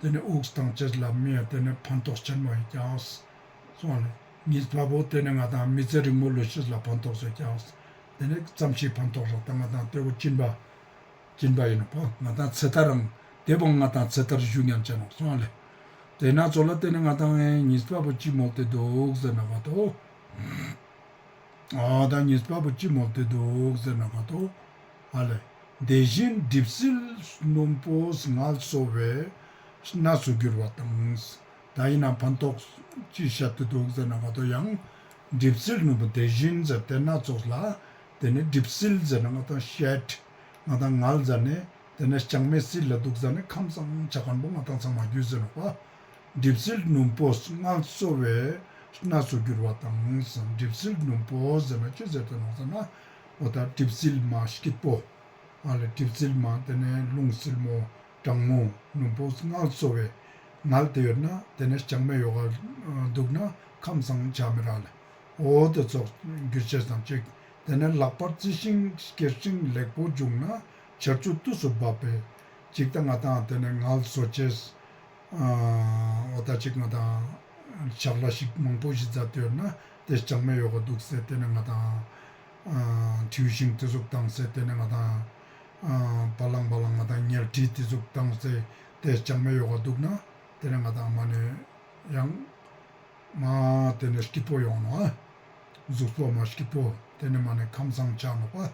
དེ་ནས་དབུགས་བཏང་ཅེས་ལ་མི་ཡ་དེ་ནས་ཕན་ཐོགས་ཆེན་མོ་ཡིན་ཀྱག་སོང་ཨ་ལེ། གཉིས་པ་བོ་དེ་ནས་ང་དང་མི་ཚེ་རིང་མོ་ལུས་ཤེས་ལ་ཕན་ཐོགས་ཡོད་ཀྱག། དེ་ནས་ཙམ་ཞིག་ཕན་ཐོགས་རག་ད་ང་དང་དེ་བོ་སྦྱིན་པ། སྦྱིན་པ་ཡིན་ནོག་པ། ང་དང་ཚེ་ཐར་རང་དེ་བོ་ང་དང་ཚེ་ཐར་ཞུ་ཉན་ཅེས་ནོག་སོང་ཨ་ལེ། དེ་ན་ཚོ་ལ་དེ་ནས་ང་དང་ཨེ་གཉིས་པ་བོ་ཅི་མོལ་ཏེ་འདུག་ཟེར་ན་ག་ཏོ། ཨ་ད་གཉིས་པ་བོ་ཅི་མོལ་ཏེ་འདུག་ཟེར་ན་ག་ཏོ། ཨ་ལེ། དེ་བཞིན་གྲིབ་བསིལ་སྣུམ་པོས་ངལ་གསོ་བའི་གནས་སུ་འགྱུར་བ་དང་། ད་ཡིན་ན་ཕན་ཐོགས་ཅི་བཤད་དེ་འདུག་ཟེར་ན་ག་ཏོ་ཡང་། གྲིབ་བསིལ་སྣུམ་པོ་དེ་བཞིན་ཟེར་དེ་ན་ཚོགས་ལ། དེ་ནས་གྲིབ་བསིལ་ཟེར་ན་ང་དང་ཤེད། ང་དང་ངལ་ཟ་ནས་དེ་ནས་ལྕང་མའི་བསིལ་ལ་འདུག་ཟ་ནས་ཁམས་བཟང་ཆ་མཁན་པོ་ང་དང་ཚང་མ་རྒྱུས་ཟེར་ནོག་པ། གྲིབ་བསིལ་སྣུམ་པོས་ངལ་གསོ་བའི་གནས་སུ་འགྱུར་བ་དང་། གྲིབ་བསིལ་སྣུམ་པོ་ཟེར་ན་ཅི་ཟེར་དེ་ནོག་ཟེར་ན། འོ་ད་གྲིབ་བསིལ་མ་སྐྱིད་པོ། ཨ་ལེ་གྲིབ་བསིལ་མ་དེ་ནས་རླུང་བསིལ་མོ་གྲང་མོ་སྣུམ་པོ་ངལ་གསོ་བའི་ངལ་དེ་ཡོད་ན་དེ་ནས་ལྕང་མའི་ཡོག་ག་འདུག་ན་ཁམས་བཟང་ཆ་མི་རག་ལེ། འོ་དེ་ཚོགས་འགྱུར་ཅེས་དང་གཅིག། དེ་ནས་ལྷག་པར་རྩི་ཤིང་སྐྱེད་ཤིང་ལེགས་པོ་བྱུང་ན་ཆར་ཆུ་དུས་སུ་འབབ་པའི་གཅིག་ད་ང་དང་དེ་ནས་ངལ་གསོ་ཅེས། འོ་ད་ཅིག་ང་དང་ཕྱག་ལས་ཤིག་མང་པོ་ཞིག་མཛད་དེ་ཡོད་ན་དེ་ལྕང་མའི་ཡོག་ག་འདུག་སེ་དེ་ནས་ང་དང་ཁྲིའུ་ཤིང་དེ་ཟུག་བཏང་སེ་དེ་ནས་ང་དང་བ་ལང་བ་ལང་ང་དང་ཉལ་ཁྲི་དེ་ཟུག་བཏང་སེ་དེ་ལྕང་མའི་ཡོག་ག་འདུག་ན་དེ་ནས་ང་དང་མ་ནས་ཡང་མ་དེ་ནས་སྐྱིད་པོ་ཡོང་ནོག་ཨ། གཟུགས་པོ་མ་སྐྱིད་པོ་དེ་ནས་མ་ནས་ཁམས་བཟང་ཆ་ནོག་པ།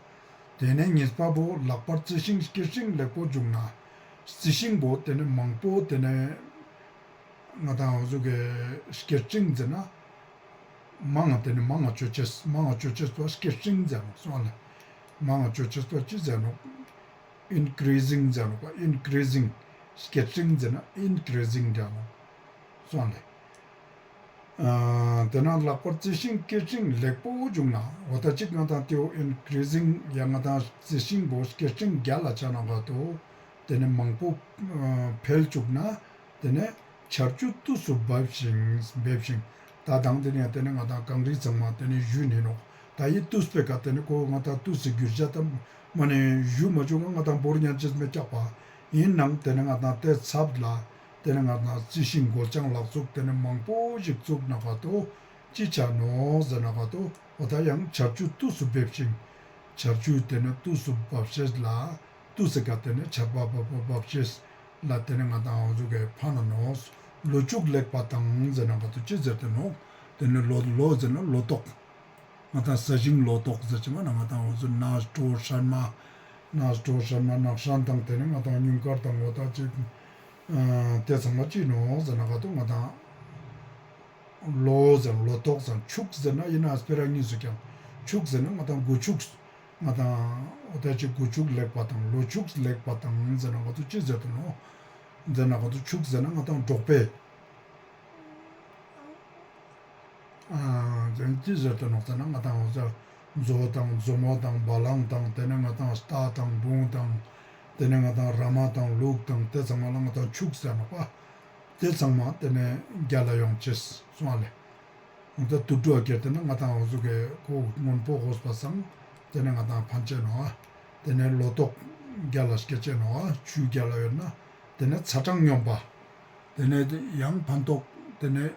དེ་ནས་གཉིས་པ་བོ་ལྷག་པར་རྩི་ཤིང་སྐྱེད་ཤིང་ལེགས་པོ་བྱུང་ན། རྩི་ཤིང་བོ་དེ་ནས་མང་པོ་དེ་ནས་ང་དང་འོ་ཟུག་གི་སྐྱེད་ཤིང་ཟེར་ན་མང་ང་དེ་ནས་མང་ང་ཅོ་ཅེས་མང་ང་ཅོ་ཅེས་པ་སྐྱེད་ཤིང་ཟེར་ནོག་སོང་ཨ་ལེ། མང་ང་ཅོ་ཅེས་པ་ཅི་ཟེར་ནོག། ཨིན་ཀྲི་ཟིང་ཟེར་ནོག་པ། ཨིན་ཀྲི་ཟིང་། སྐྱེད་ཤིང་ཟེར་ན་ཨིན་ཀྲི་ཟིང་ཟེར་ནོག་སོང་ཨ་ལེ། ཨ་དེ་ན་ལྷག་པར་རྩི་ཤིང་སྐྱེད་ཤིང་ལེགས་པོ་བྱུང་ན་འོ་ད་ཅིག་ང་དང་དེའོ་ཨིན་ཀྲི་ཟིང་ཡ་ང་དང་རྩི་ཤིང་བོ་སྐྱེད་ཤིང་རྒྱལ་ལ་ཆ་ན་ག་ཏོ་དེ་ནས་མང་པོ་འཕེལ་བཅུག་ན་དེ་ནས་ཆར་ཆུ་དུས་སུ་འབབ་ཤིང་འབེབས་ཤིང་ད་དང་དེ་ནས་དེ་ནས་ང་དང་གངས་རི་ཚང་མ་དེ་ནས་བཞུ་ནི་ནོག། ད་ཡི་དུས་པའི་ཀ་དེ་ནས་ཁོ་ང་དང་དུས་སུ་འགྱུར་བྱ་དམ་མ་ནས་བཞུ་མ་བཅུག་ང་དང་བོར་ཉན་ཅེས་མེད་ཀྱག་པ། ཡིན་ནང་དེ་ནས་ང་དང་དེ་ཚབ་ལ་དེ་ནས་ང་དང་རྩི་ཤིང་མགོ་ལྕང་ལག་བཙུགས་དེ་ནས་མང་པོ་ཞིག་བཙུགས་ན་ག་ཏོ་ཅི་ཆ་ནོག་ཟེར་ན་ག་ཏོ་འོ་ད་ཡང་ཆར་ཆུ་དུས་སུ་འབེབས་ཤིང་། ཆར་ཆུ་དེ་ནས་དུས་སུ་འབབ་ཤེས་ལ་དུས་སུ་ག་དེ་ནས་ཆར་པ་བབ་བབ་བབ་ཤེས་ལ་དེ་ནས་ང་དང་འོ་ཟུག་གི་ཕན་ན་ནོག། ལོ་ཕྱུགས་ལེགས་པ་དང་ཟེར་ན་ག་ཏོ་ཅི་ཟེར་དེ་ནོག། དེ་ནས་ལོ་ལོ་ཟེར་ན་ལོ་ཏོག། ང་དང་ས་ཞིང་ལོ་ཏོག་ཟེར་ཅེས་མ་ན་ང་དང་འོ་ཟུག་ནས་གྲོ་སྲན་མ། ནས་གྲོ་སྲན་མ་ནགས་སྲན་དང་དེ་ནས་ང་དང་ཉུང་དཀར་དང་འོ་ད་ཅིག་དེ་ཚང་མ་ཅི་ནོག་ཟེར་ན་ག་ཏོ་ང་དང་ལོ་ཟེར་ལོ་ཏོག་ཟེར་ཕྱུགས་ཟེར་ན་ཡིན་ན་སྤེ་ར་གཉིས་སུ་ཀྱང་ཕྱུགས་ཟེར་ན་ང་དང་སྒོ་ཕྱུགས། ང་དང་འོ་ད་ཅིག་སྒོ་ཕྱུགས་ལེགས་པ་དང་ལོ་ཕྱུགས་ལེགས་པ་དང་ཟེར་ན་ག་ཏོ་ཅི་ཟེར་དེ་ནོག། ཟེར་ན་ག་ཏོ་ཕྱུགས་ཟེར་ན་ང་དང་འབྲོག་པའི་ཨ་ཅི་ཟེར་དེ་ནོག་ཟེར་ན་ང་དང་འོ་ཟེར་མཛོ་དང་མཛོ་མོ་དང་བ་ལང་དང་དེ་ནས་ང་དང་རྟ་དང་འབུང་དང་དེ་ནས་ང་དང་ར་མ་དང་ལུག་དང་དེ་ཚང་མ་ལ་ང་དང་ཕྱུགས་ཟེར་ནོག་པ། དེ་ཚང་མ་དེ་ནས་རྒྱལ་ལ་ཡོང་ཅེས་སོང་ཨ་ལེ། འོ་ད་དུད་འགྲོ་ཨ་ཀེར་དེ་ནས་ང་དང་འོ་ཟུག་གི་ཁོ་སྔོན་པོ་ཧོས་པ་སང་དེ་ནས་ང་དང་ཕན་ཆེ་ནོག་ཨ། དེ་ནས་ལོ་ཏོག་རྒྱལ་ལ་སྐྱེ་ཆེ་ནོག་ཨ། ཆུ་རྒྱལ་ལ་ཡོད་ན་དེ་ནས་ཚ་གྲང་སྙོམས་པ། དེ་ནས་ཡང་ཕན་ཐོགས་དེ་ནས་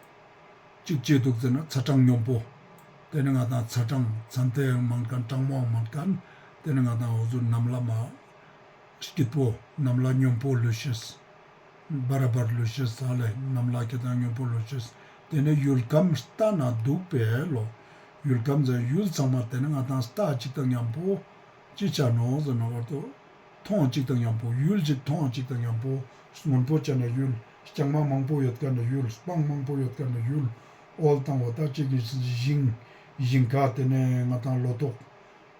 གཅིག་ཅི་འདུག་ཟེར་ན་ཚ་གྲང་སྙོམས་པོ། དེ་ནས་ང་དང་ཚ་གྲང་ཚན་ཏེ་ཡང་མན་ཁན་གྲང་མོའང་མན་ཁན། དེ་ནས་ང་དང་འོ་ཟུག་གནམ་ལ་མ་སྐྱིད་པོ་གནམ་ལ་སྙོམས་པོ་ལུས་ཤེས། བར་བར་ལུས་ཤེས་ས་ལེ་གནམ་ལ་སྐྱིད་དང་སྙོམས་པོ་ལུས་ཤེས། དེ་ནས་ཡུལ་ཁམས་ལྟ་ན་སྡུག་པས་ལོ། ཡུལ་ཁམས་ཟེར་ཡུལ་ཚང་མ་དེ་ནས་ང་དང་ལྟ་གཅིག་དང་མཉམ་པོ་ཅི་ཆ་ནོག་ཟེར་ན་བར་དུ། མཐོང་གཅིག་དང་མཉམ་པོ་ཡུལ་ཅིག་མཐོང་གཅིག་དང་མཉམ་པོ་སྔོན་པོ་ཅན་ན་ཡུལ། ལྕང་མ་མང་པོ་ཡོད་ཁན་ན་ཡུལ། སྤང་མང་པོ་ཡོད་ཁན་ན་ཡུལ། ཨོལ་དང་འོ་ད་ཅིག་གི་ཞིང་ཞིང་ཁ་ཏེ་ནེ་ང་དང་ལོ་ཏོག་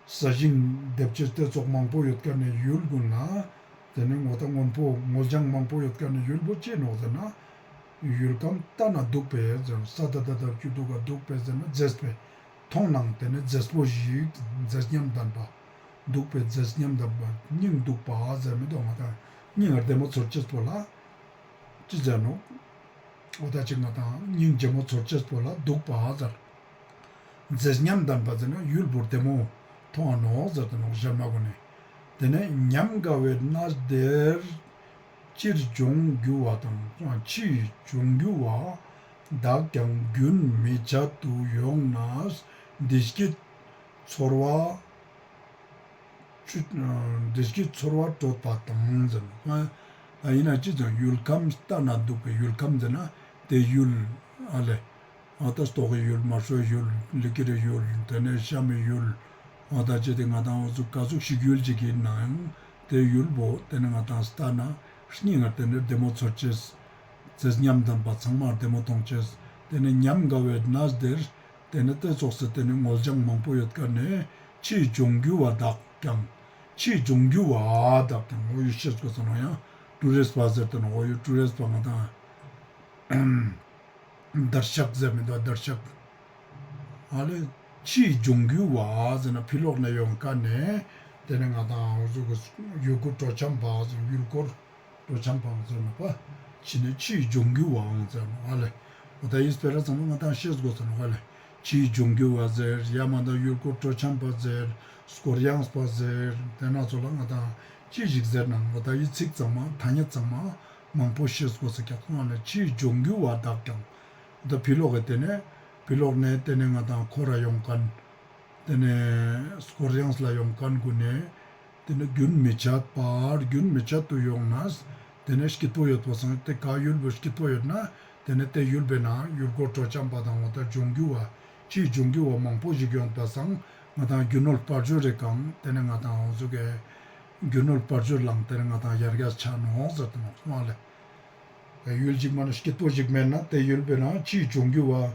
ས་ཞིང་འདེབས་ཅེས་ཏེ་ཙོགས་མང་པོ་ཡོད་ཁན་ནི་ཡུལ་གུན་ལ་ཏེ་ནེ་འོ་ད་སྔོན་པོ་སྔོ་ལྗང་མང་པོ་ཡོད་ཁན་ནི་ཡུལ་པོ་ཅི་ནོག་ཟེར་ན། ཡུལ་ཁམས་ལྟ་ན་སྡུག་པས་ཟེར། ས་ད་ད་ད་ཀྱུ་དུ་ག་སྡུག་པས་ཟེར་ན་མཛེས་པས། མཐོང་ནའང་ཏེ་ནེ་མཛེས་པོ་ཞིག་མཛེས་ཉམས་ལྡན་པ། སྡུག་པས་མཛེས་ཉམས་ལྡན་པ། སྙིང་སྡུག་པ་ཟེར་མི་འདུག་ང་དང་སྙིང་ང་བདེ་མོ་ཚོར་ཅེས་པོ་ལ་ཅི་ཟེར་ནོག་འོ་ད་ཅིག་ང་དང་སྙིང་རྗེ་མོ་ཚོར་ཅེས་པོ་ལ་སྡུག་པ་ཟེར། མཛེས་ཉམས་ལྡན་པ་ཟེར་ན་ཡུལ་པོ་བདེ་མོ་མཐོང་ང་ནོག་ཟེར་ཏེ་ནོག་གཞན་མ་གུན་ནི། ཏེ་ནེ་ཉམས་དགའ་བའི་གནས་དེར། ཕྱིར་ལྗོངས་རྒྱུ་བ་དང་། ཕྱིར་ལྗོངས་རྒྱུ་བ་དག་ཀྱང་རྒྱུན་མི་འཆད་དུ་ཡོང་ནས་བདེ་སྐྱིད་ཚོར་བ། བདེ་སྐྱིད་ཚོར་བ་སྤྲོད་པ་དང་ཟེར་ནོག་ཨ་ཡིན་ན་ཅི་ཙམ་ཡུལ་ཁམས་ལྟ་ན་སྡུག་པའི་ཡུལ་ཁམས་ཟེར་ན་ཏེ་ཡུལ་ཨ་ལེ། ཨ་ད་སྟོག་གི་ཡུལ། མ་སྲོའི་ཡུལ། ལི་ཀིར་ཡུལ། ཏེ་ནེ་ཤམ་མི་ཡུལ། ཨ་ད་ཅི་ཏེ་ང་དང་འོ་ཟུག་ག་ཟུག་ཞིག་ཡུལ་ཅིག་ཡིན་ནའང་ཏེ་ཡུལ་པོ་ཏེ་ནེ་ང་དང་ལྟ་ན་སྙིང་ང་ཏེ་ནེ་བདེ་མོ་ཚོར་ཅེས། མཛེས་ཉམས་ལྡན་པ་ཚང་མ་བདེ་མོ་མཐོང་ཅེས། ཏེ་ནེ་ཉམས་དགའ་བའི་གནས་དེར། ཏེ་ནེ་ཏེ་ཙོགས་སེ་ཏེ་ནེ་སྔོ་ལྗང་མང་པོ་ཡོད་ཁན་ནི་ཕྱིར་ལྗོངས་རྒྱུ་བ་དག་ཀྱང་། ཕྱིར་ལྗོངས་རྒྱུ་བ་དག་ཀྱང་། འོ་ཡུལ་ཤེས་དགོས་ས་ནོག་ཡང་ཊུ་རིསྟ་པ་ཟེར་ཏེ་ནོག་འོ་ཡུལ་ཊུ་རིསྟ་པ་ང་དང་དར་ཤག་ཟེར་མི་འདུག་དར་ཤག་ཨ་ལེ། ཕྱིར་ལྗོངས་རྒྱུ་བ་ཟེར་ན་ཕི་ལོག་ནེ་ཡོང་ཁན་ནི་ཏེ་ནེ་ང་དང་འོ་ཟུག་གི་ཡུལ་སྐོར་སྤྲོ་འཆམ་པ་ཟེར་ཡུལ་སྐོར་སྤྲོ་འཆམ་པའང་ཟེར་ནོག་པ། ཕྱིར་ནེ་ཕྱིར་ལྗོངས་རྒྱུ་བའང་ཟེར་ནོག་ཨ་ལེ། འོ་ད་ཡིན་སྤེ་ར་ཚང་མ་ང་དང་ཤེས་དགོས་ས་ནོག་ཨ་ལེ། ཕྱིར་ལྗོངས་རྒྱུ་བ་ཟེར། ཡ་མ་ད་ཡུལ་སྐོར་སྤྲོ་འཆམ་པ་ཟེར། སྐོར་གཡེང་པ་ཟེར། ཏེ་ན་ཚོ་ལ་ང་དང་ཅི་ཞིག་ཟེར་ནའང་འོ་ད་ཡི་ཚིག་ཚང་མ་ཐ་སྙད་ཚང་མ་མང་པོ་ཤེས་དགོས་ས་ཀྱག་སོང་ཨ་ལེ། ཕྱིར་ལྗོངས་རྒྱུ་བ་དག་ཀྱང་། འོ་ད་ཕི་ལོག་གི་ཏེ་ནེ་ཕི་ལོག་ནེ་ཏེ་ནེ་ང་དང་འཁོར་ར་ཡོང་ཁན། ཏེ་ནེ་སྐོར་གཡེང་ལ་ཡོང་ཁན་གུན་ནི་ཏེ་ནེ་རྒྱུན་མི་འཆད་པར་རྒྱུན་མི་འཆད་དུ་ཡོང་ནས་ཏེ་ནེ་སྐྱིད་པོ་ཡོད་པ་སང་ཏེ་ག་ཡུལ་པོ་སྐྱིད་པོ་ཡོད་ན་ཏེ་ནེ་ཏེ་ཡུལ་པོའི་ནང་ཡུལ་སྐོར་སྤྲོ་འཆམ་པ་དང་འོ་ད་ལྗོངས་རྒྱུ་བ་ཕྱིར་ལྗོངས་རྒྱུ་བ་མང་པོ་ཞིག་ཡོང་པ་སང་ང་དང་རྒྱུ་ནོར་དཔལ་འབྱོར་རེ་གང་ཏེ་ནེ་ང་དང་འོ་ཟུག་གི་རྒྱུ་ནོར་དཔལ་འབྱོར་ལའང་ཏེ་ནེ་ང་དང་ཡར་རྒྱས་ཆ་ནོག་ཟེར་ཏེ་ནོག་སོང་ཨ་ལེ། ཡུལ་ཅིག་མ་ན་སྐྱིད་པོ་ཞིག་མེད་ན་ཏེ་ཡུལ་པོའི་ནང་ཕྱིར་ལྗོངས་རྒྱུ་བ།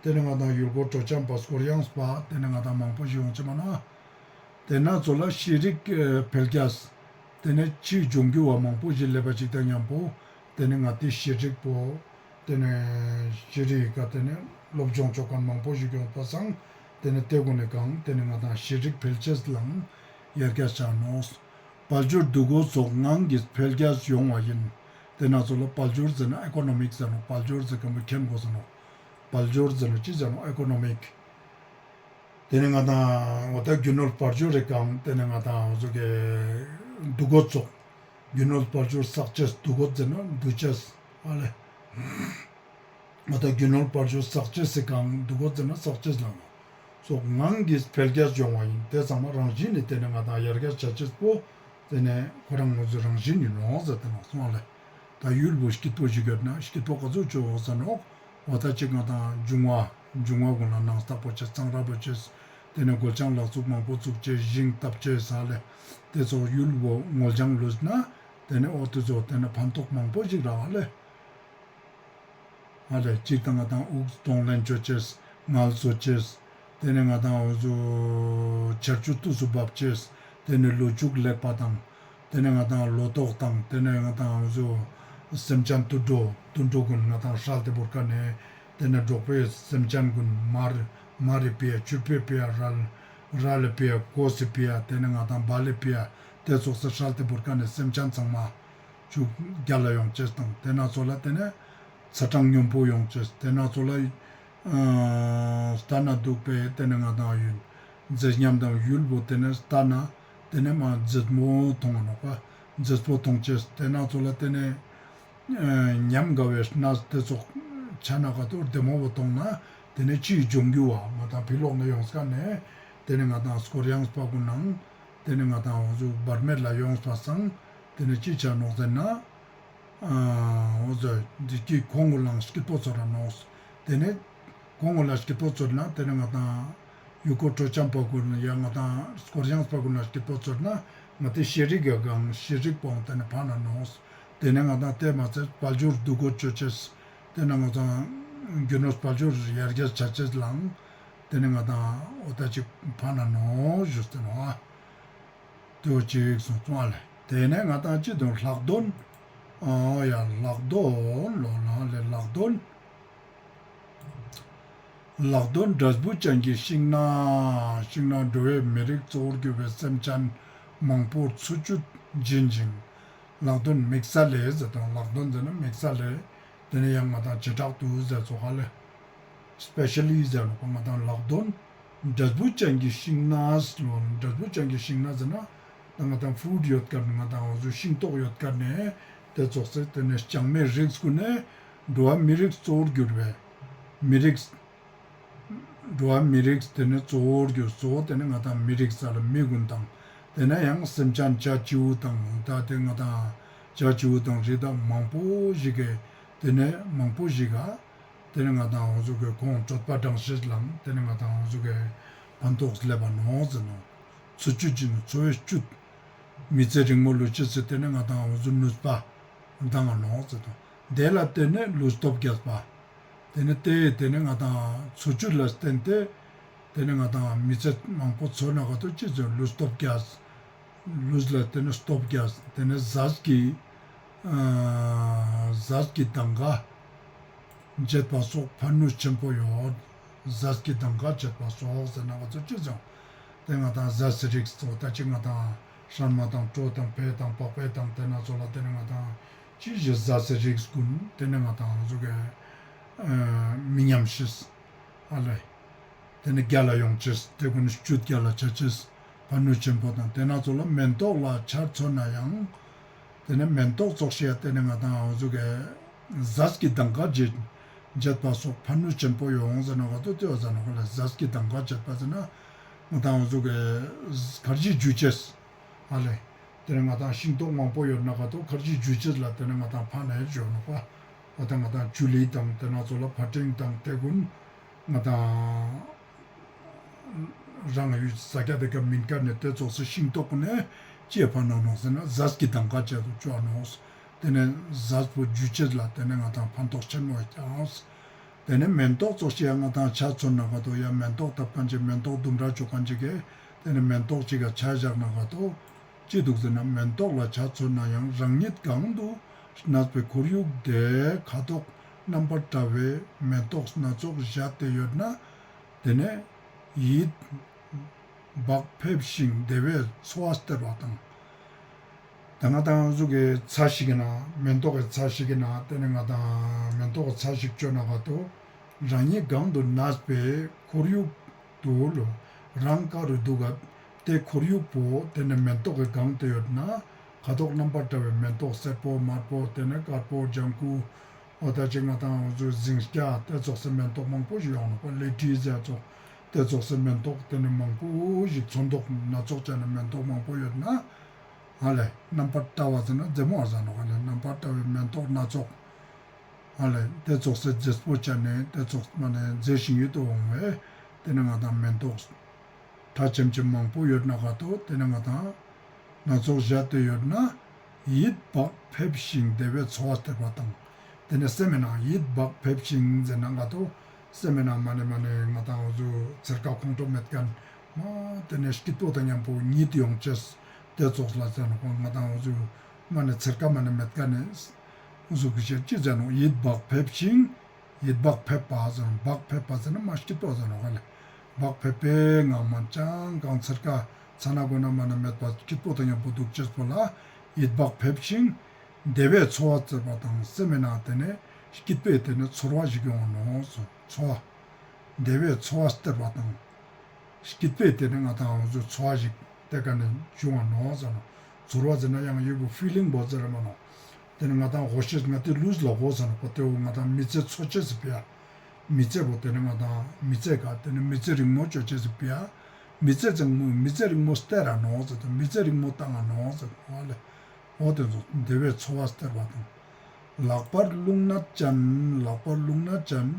ཏེ་ནེ་ང་དང་ཡུལ་སྐོར་སྤྲོ་འཆམ་པ་སྐོར་གཡེང་པ་ཏེ་ནེ་ང་དང་མང་པོ་ཞིག་ཡོང་ཅེས་མ་ན། ཏེ་ན་ཚོ་ལ་ཤེས་རིག་འཕེལ་རྒྱས། ཏེ་ནེ་ཕྱིར་ལྗོངས་རྒྱུ་བ་མང་པོ་ཞིག་ལེབ་པ་ཅིག་དང་ཉམ་པོ་ཏེ་ནེ་ང་ཏི་ཤེས་རིག་པོ་ཏེ་ནེ་ཤེས་རིག་ག་ཏེ་ནེ་སློབ་སྦྱོང་ཅོ་ཁན་མང་པོ་ཞིག་ཡོང་པ་སང་ཏེ་ནེ་ཏེ་གུན་ནི་གང་ཏེ་ནེ་ང་དང་ཤེས་རིག་འཕེལ་ཅེས་ལའང་ཡར་རྒྱས་ཆ་ནོག། དཔལ་འབྱོར་འདུ་འགོད་སོགས་ངང་གིས་འཕེལ་རྒྱས་ཡོང་བ་ཡིན། ཏེ་ན་ཚོ་ལ་དཔལ་འབྱོར་ཟེར་ན་ཨི་ཀོ་ནོ་མིག་ཟེར་ནོག། དཔལ་འབྱོར་ཟེར་ཁན་པོ་མཁྱེན་དགོས་ས་ནོག། དཔལ་འབྱོར་ཟེར་ན་ཅི་ཟེར་ནོག། ཨི་ཀོ་ནོ་མིག། ཏེ་ནེ་ང་དང་འོ་ད་རྒྱུ་ནོར་དཔལ་འབྱོར་རེ་གང་ཏེ་ནེ་ང་དང་འོ་ཟུག་གི་འདུ་འགོད་སོགས། རྒྱུ་ནོར་དཔལ་འབྱོར་བསགས་ཅེས་འདུ་འགོད་ཟེར་ན་འདུ་ཅེས་ཨ་ལེ། ང་དང་རྒྱུ་ནོར་དཔལ་འབྱོར་བསགས་ཅེས་སི་གང་འདུ་འགོད་ཟེར་ན་བསགས་ཅེས་ལ་ནོག། སོགས་ངང་གིས་འཕེལ་རྒྱས་ཡོང་བ་ཡིན། ཏེ་ཚང་མ་རང་བཞིན་ནི་ཏེ་ནེ་ང་དང་ཡར་རྒྱས་ཆ་ཅེས་པོ་ཏེ་ནེ་ཁོ་རང་ངོས་སུ་རང་བཞིན་ཡིན་ནོག་ཟེར་ཏེ་ནོག་སོང་ཨ་ལེ། ད་ཡུལ་པོ་སྐྱིད་པོ་ཞིག་ཡོད་ན་སྐྱིད་པོ་ག་ཚོད་ཅོ་འོ་ཟེར་ནོག། འོ་ད་ཅིག་ང་དང་འབྱུང་བ་འབྱུང་བ་གུན་ལ་ནང་རྟག་པོ་ཅེས་གཙང་ར་པོ་ཅེས་ཏེ་ནེ་སྒོ་ལྕང་ལག་ཚུགས་མང་པོ་ཚུགས་ཅེས་ཞིང་བཏབ་ཅེས་ཨ་ལེ། ཏེ་ཚོ་ཡུལ་པོ་སྔོ་ལྗང་ལུས་ན་ཏེ་ནེ་འོ་ཏེ་ཚོ་ཏེ་ནེ་ཕན་ཐོགས་མང་པོ་ཞིག་རག་ཨ་ལེ། ཨ་ལེ་ཅིག་དང་ང་དང་དབུགས་གཏོང་ལེན་ཅོ་ཅེས་ངལ་གསོ་ཅེས། ཏེ་ནེ་ང་དང་འོ་ཟུག་ཆར་ཆུ་དུས་སུ་འབབ་ཅེས། ཏེ་ནེ་ལོ་ཕྱུགས་ལེགས་པ་དང་། ཏེ་ནེ་ང་དང་ལོ་ཏོག་དང་ཏེ་ནེ་ང་དང་འོ་ཟུག་སེམས་ཅན་དུད་འགྲོ་དུད་འགྲོ་གུན་ང་དང་སྲལ་ཏེ་བོར་ཁན་ནི་ཏེ་ནེ་འབྲོག་པའི་སེམས་ཅན་གུན་མར་མར་རི་ཕི་ཡ་ཆུ་ཕི་ཕི་ཡ་རལ་རལ་ལི་ཕི་ཡ་གོས་སི་ཕི་ཡ་ཏེ་ནེ་ང་དང་བལ་ལི་ཕི་ཡ་ཏེ་ཙོགས་སི་སྲལ་ཏེ་བོར་ཁན་ནི་སེམས་ཅན་ཚང་མ་ཕྱུགས་རྒྱལ་ལ་ཡོང་ཅེས་དང་ཏེ་ན་ཚོ་ལ་ཏེ་ནེ་ཚ་གྲང་སྙོམས་པོ་ཡོང་ཅེས། ཏེ་ན་ཚོ་ལ་ཨ་ལྟ་ན་སྡུག་པའི་ཏེ་ནེ་ང་དང་ཡུལ་མཛེས་ཉམས་དང་ཡུལ་པོ་ཏེ་ནེ་ལྟ་ན་ཏེ་ནེ་མ་མཛེས་མོ་མཐོང་ང་ནོག་པ། མཛེས་པོ་མཐོང་ཅེས། ཏེ་ན་ཚོ་ལ་ཏེ་ནེ་ཨ་ཉམས་དགའ་བའི་གནས་ཏེ་ཙོགས་ཆ་ན་ག་ཏོ་བདེ་མོ་བོ་མཐོང་ན་ཏེ་ནེ་ཕྱིར་ལྗོངས་རྒྱུ་བ་ང་དང་ཕི་ལོག་ནེ་ཡོངས་ཀ་ནེ་ཏེ་ནེ་ང་དང་སྐོར་གཡེངས་པ་གུན་ནང་ཏེ་ནེ་ང་དང་འོ་ཟུག་བར་མེད་ལ་ཡོངས་པ་སང་ཏེ་ནེ་ཅི་ཆ་ནོག་ཟེར་ན། ཨ་འོ་ཟེར་འདི་ཀི་ཁོང་གུན་ལའང་སྐྱིད་པོ་ཚོར་ར་ནོག། ཏེ་ནེ་ཁོང་གུན་ལ་སྐྱིད་པོ་ཚོར་ན་ཏེ་ནེ་ང་དང་ཡུལ་སྐོར་སྤྲོ་འཆམ་པ་གུན་ཡ་ང་དང་སྐོར་གཡེངས་པ་གུན་ལ་སྐྱིད་པོ་ཚོར་ན་ང་ཏི་ཤེས་རིག་གི་གང་ཤེས་རིག་པོའང་ཏེ་ནེ་ཕན་ན་ནོག། ཏེ་ནེ་ང་དང་ཏེ་མ་ཚད་དཔལ་འབྱོར་འདུ་འགོད་ཅོ་ཅེས་ཏེ་ནེ་ང་དང་ རྒྱུ་ནོར་དཔལ་འབྱོར་ཡར་རྒྱས་ཆ་ཅེས་ལའང་ཏེ་ནེ་ང་དང་འོ་ད་ཅིག་ཕན་ན་ནོག་ཞུས་ཏེ་ནོག། ཏེ་བོ་ཅིག་སོང་ཙང་ལེ། ཏེ་ནེ་ང་དང་ཅི་དོན་ལྷག་དོན། ཨ་ཡ་ལྷག་དོན་ལོ་ན་ལེ་ལྷག་དོན། ལྷག་དོན་འབྲས་བུ་ཅན་གྱི་ཤིང་ནགས། ཤིང་ནགས་འགྲོ་བའི་མི་རིགས་གཙོ་བོར་གྱུར་པའི་སེམས་ཅན་མང་པོར་འཚོ་བཅུད་སྦྱིན་ཅིང་། ལྷག་དོན་དམིགས་བསལ་ལས་ཟེར་དང་ལྷག་དོན་ཟེར་ན་དམིགས་བསལ་ལས། ཏེ་ནེ་ཡང་ང་དང་བྱེ་བྲག་ཏུ་ཟེར་ཙོགས་ཧ་ལེ། སྤེ་ཤལ་ལི་ཟེར་ནོག་པ། ང་དང་ལྷག་དོན་འབྲས་བུ་ཅན་གྱི་ཤིང་ནགས་ལོ། འབྲས་བུ་ཅན་གྱི་ཤིང་ནགས་ཟེར་ན་ད་ང་དང་ཕུཌ་ཡོད་ཀ་ནེ་ང་དང་འོ་ཟུག་ཤིང་ཏོག་ཡོད་ཀ་ནེ་ཏེ་ཙོགས་སེ་ཏེ་ནེ་ལྕང་མའི་རིགས་གུན་ནེ་འགྲོ་བ་མི་རིགས་གཙོ་བོར་གྱུར་པའི་མི་རིགས། འགྲོ་བ་མི་རིགས་ཏེ་ནེ་གཙོ་བོར་གྱུར་གཙོ་བོ་ཏེ་ནེ་ང་དང་མི་རིགས་ས་ལ་མི་གུན་དང་ཏེ་ནེ་ཡང་སེམས་ཅན་བྱ་བྱིའུ་དང་ད་ཏེ་ང་དང་བྱ་བྱིའུ་དང་རི་དྭགས་མང་པོ་ཞིག་གི་ཏེ་ནེ་མང་པོ་ཞིག་ག་ཏེ་ནེ་ང་དང་འོ་ཟུག་གི་ཁོང་གྲོད་པ་འགྲངས་ཤེས་ལའང་ཏེ་ནེ་ང་དང་འོ་ཟུག་གི་ཕན་ཐོགས་ལེབ་བ་ནོག་ཟེར་ནོག། འཚོ་བཅུད་ཅིག་ནི་འཚོ་བའི་བཅུད། མི་ཚེ་རིང་མོ་ལུས་ཅེས་སི་ཏེ་ནེ་ང་དང་འོ་ཟུག་ནུས་པ་ལྡང་ང་ནོག་ཟེར་དང་། ཏེ་ལ་བརྟེན་ནེ་ལུས་སྟོབས་རྒྱས་པ། ཏེ་ནེ་ཏེ་ཏེ་ནེ་ང་དང་འཚོ་བཅུད་ལ་བརྟེན་ཏེ་ཏེ་ནེ་ང་དང་མི་ཚེ་མང་པོ་འཚོ་ན་ག་ཏོ་ཅི་ཟེར་ལུས་སྟོབས་རྒྱས། ལུས་ལ་ཏེ་ནེ་སྟོབས་རྒྱས། ཏེ་ནེ་ཟས་ཀྱི་ཨ་ཟས་ཀྱི་དང་ག་བྱེད་པ་སོགས་ཕན་ནུས་ཆེན་པོ་ཡོད། ཟས་ཀྱི་དང་ག་བྱེད་པ་སོགས་ཟེར་ན་ག་ཏོ་ཅི་ཟེར། ཏེ་ང་དང་ཟས་སི་རིགས་ཙོགས་ད་ཅི་ང་དང་སྲན་མ་དང་གྲོ་དང་ཕེ་དང་པག་ཕེ་དང་ཏེ་ན་ཙོགས་ལ་ཏེ་ནེ་ང་དང་ཅི་ཞིག་ཟས་སི་རིགས་གུན་ཏེ་ནེ་ང་དང་འོ་ཟུག་གི་ཨ་མི་ཉམས་ཤེས་ཨ་ལེ། ཏེ་ནེ་རྒྱལ་ལ་ཡོང་ཅེས་ཏེ་གུན་བཅུད་རྒྱལ་ལ་ཆ་ཅེས་ཕན་ནུས་ཆེན་པོ་དང་ཏེ་ན་ཙོགས་ལ་མེན་ཏོག་ལ་ཆ་མཚོན་ན་ཡང་ཏེ་ནེ་མེན་ཏོག་ཙོགས་ཤིག་ཡ་ཏེ་ནེ་ང་དང་འོ་ཟུག་གི་ཟས་ཀྱི་དང་ག་བྱེད་བྱེད་པ་སོགས་ཕན་ནུས་ཆེན་པོ་ཡོང་ཟེར་ན་ག་ཏོ་ཏེ་བ་ཟེར་ན་ག་ལེ་ཟས་ཀྱི་དང་ག་བྱེད་པ་ཟེར་ན་ང་དང་འོ་ཟུག་གི་ཁར་ཇི་འཇུ་ཅེས་ཨ་ལེ། ཏེ་ནེ་ང་དང་ཤིང་ཏོག་མང་པོ་ཡོད་ན་ག་ཏོ་ཁར་ཇི་འཇུ་ཅེས་ལ་ཏེ་ནེ་ང་དང་ཕན་ནེ་ཡོད་ནོག་པ། འོ་ད་ང་དང་ཅུ་ལི་དང་ཏེ་ན་ཙོགས་ལ་ཕ་ཏིང་དང་ཏེ་གུན་ང་དང་རང་ཡུལ་ས་ཆ་ཏེ་ཀ་མིན་ཀ་ནེ་ཏེ་ཙོགས་སི་ཤིང་ཏོག་གུན་ནེ་ཅི་ཕན་ནོག་ཟེར་ན་ཟས་ཀྱི་དང་ག་བྱེད་དུ་ཅོ་ནོག། ཏེ་ནེ་ཟས་པོ་འཇུ་ཅེས་ལ་ཏེ་ནེ་ང་དང་ཕན་ཐོགས་ཆེན་མོ་ཡོད་ཀྱང་། ཏེ་ནེ་མེན་ཏོག་ཙོགས་ཤིག་ཡ་ང་དང་ཆ་མཚོན་ན་ག་ཏོ་ཡ་མེན་ཏོག་ཏབ་ཁན་ཅིག་མེན་ཏོག་ལྡུམ་ར་ཅོ་ཁན་ཅིག་གི་ཏེ་ནེ་མེན་ཏོག་ཅིག་ག་ཆ་བཞག་ན་ག་ཏོ་ཅི་དུག་ཟེར་ན་མེན་ཏོག་ལ་ཆ་མཚོན་ན་ཡང་རང་ཉིད་གང་དུ་གནས་པའི་ཁོར་ཡུག་དེ་ཁ་དོག་རྣམ་པར་བཀྲ་བའི་མེན་ཏོག་སྣ་ཚོགས་བཞད་དེ་ཡོད་ན་ཏེ་ནེ་ཡིད་བག་ཕེབས་ཤིང་བདེ་བའི་འཚོ་བ་སྟེར་བ་དང་། ད་ང་དང་འོ་ཟུག་གི་ཚལ་ཞིག་གི་ནང་མེན་ཏོག་གི་ཚལ་ཞིག་གི་ནང་ཏེ་ནེ་ང་དང་མེན་ཏོག་གི་ཚལ་ཞིག་ཅོ་ན་ག་ཏོ་རང་ཉིད་གང་དུ་གནས་པའི་ཁོར་ཡུག་ཏུ་ལོ། རང་ག་རུ་དུག་ག་ཏེ་ཁོར་ཡུག་པོ་ཏེ་ནེ་མེན་ཏོག་གི་གང་ཏེ་ཡོད་ན་ཁ་དོག་རྣམ་པར་བཀྲ་བའི་མེན་ཏོག་སེར་པོ་དམར་པོ་ཏེ་ནེ་དཀར་པོ་ལྗང་ཁུ་འོ་ད་ཅི་ང་དང་འོ་ཟུག་ཟིང་སྐྱ་ཏེ་ཙོགས་སི་མེན་ཏོག་མང་པོ་ཞིག་ཡོང་ནོག་པ། ལེ་ཊི་ཟེར་ཙོགས་ཏེ་ཙོགས་སི་མེན་ཏོག་ཏེ་ནེ་མང་པོ་ཞིག་ཚོན་མདོག་སྣ་ཚོགས་ཅན་ནི་མེན་ཏོག་མང་པོ་ཡོད་ན་ཨ་ལེ་རྣམ་པར་བཀྲ་བ་ཟེར་ན་མཛེས་མོ་བ་ཟེར་ནོག་ཨ་ལེ་རྣམ་པར་བཀྲ་བའི་མེན་ཏོག་སྣ་ཚོགས། ཨ་ལེ་ཏེ་ཙོགས་སི་མཛེས་པོ་ཅན་ནི་ཏེ་ཙོགས་མ་ནེ་མཛེས་ཤིང་ཡིད་དུ་འོང་བའི་ཏེ་ནེ་ང་དང་མེན་ཏོག་ཁྲ་ཆེམ་ཆེམ་མང་པོ་ཡོད་ན་ག་ཏོ་ཏེ་ནེ་ང་དང་སྣ་ཚོགས་བཞད་དེ་ཡོད་ན་ཡིད་བག་ཕེབས་ཤིང་བདེ་བའི་འཚོ་བ་སྟེར་བ་དང་། ཏེ་ནེ་སེམས་མེད་ན་ཡིད་བག་ཕེབས་ཤིང་ཟེར་ན་ག་ཏོ་སེམས་མེད་ན་མ་ནེ་མ་ནེ་ང་དང་འོ་ཟུག་ཚེར་ཀ་ཁོང་ཁྲོ་མེད་ཁན་མ་ཏེ་ནེ་སྐྱིད་པོ་དང་ཉམ་པོ་ཉིད་ཡོང་ཅེས་ཏེ་ཙོགས་ལ་ཟེར་ནོག་པ། ང་དང་འོ་ཟུག་མ་ནེ་ཚེར་ཀ་མ་ནེ་མེད་ཁན་ནི་འོ་ཟུག་གི་ཅི་ཟེར་ནོག་ཡིད་བག་ཕེབས་ཤིང་ཡིད་བག་ཕེབས་པ་ཟེར་ནོག་བག་ཕེབས་པ་ཟེར་ན་མ་སྐྱིད་པོ་ཟེར་ནོག་ལེ། བག་ཕེབས་པའི་ངང་མ་ཅང་གང་ཚེར་ཀ་ཚ་ན་གོ་ན་མ་ནེ་མེད་པ་སྐྱིད་པོ་དང་ཉམ་པོ་དུག་ཅེས་པོ་ལ་ཡིད་བག་ཕེབས་ཤིང་བདེ་བའི་འཚོ་བ་སྟེར་བ་དང་སེམས་མེད་ན་ཏེ་ནེ་སྐྱིད་པའི་ཏེ་ནེ་ཚོར་བ་ཞིག་ཡོང་ནོག་སོ། འཚོ་བ་བདེ་བའི་འཚོ་བ་སྟེར་བ་དང་། སྐྱིད་པའི་ཏེ་ནེ་ང་དང་འོ་ཟུག་འཚོ་བ་ཞིག་ཏེ་ཀ་ནེ་བྱུང་བ་ནོག་ཟེར་ནོག་ཚོར་བ་ཟེར་ན་ཡང་ཡོད་པོ་ཕི་ལིང་བོ་ཟེར་མ་ནོག་ཏེ་ནེ་ང་དང་ཧོ་ཤེས་ང་ཏི་ལུས་ལ་ཧོ་ཟེར་ནོག་པ། ཏེ་བོ་ང་དང་མི་ཚེ་འཚོ་ཅེས་སི་ཕི་ཡ། མི་ཚེ་བོ་ཏེ་ནེ་ང་དང་མི་ཚེ་ག་ཏེ་ནེ་མི་ཚེ་རིང་མོ་ཅོ་ཅེས་སི་ཕི་ཡ། མི་ཚེ་ཚང་མོ་མི་ཚེ་རིང་མོ་སྟེར་ར་ནོག་ཟེར་ཏེ་མི་ཚེ་རིང་མོ་བཏང་ང་ནོག་ཟེར་ནོག་ལེ། འོ་ཏེ་ཚོ་བདེ་བའི་འཚོ་བ་སྟེར་བ་དང་། ལྷག་པར་རླུང་ནད་ཅན། ལྷག་པར་རླུང་ནད་ཅན།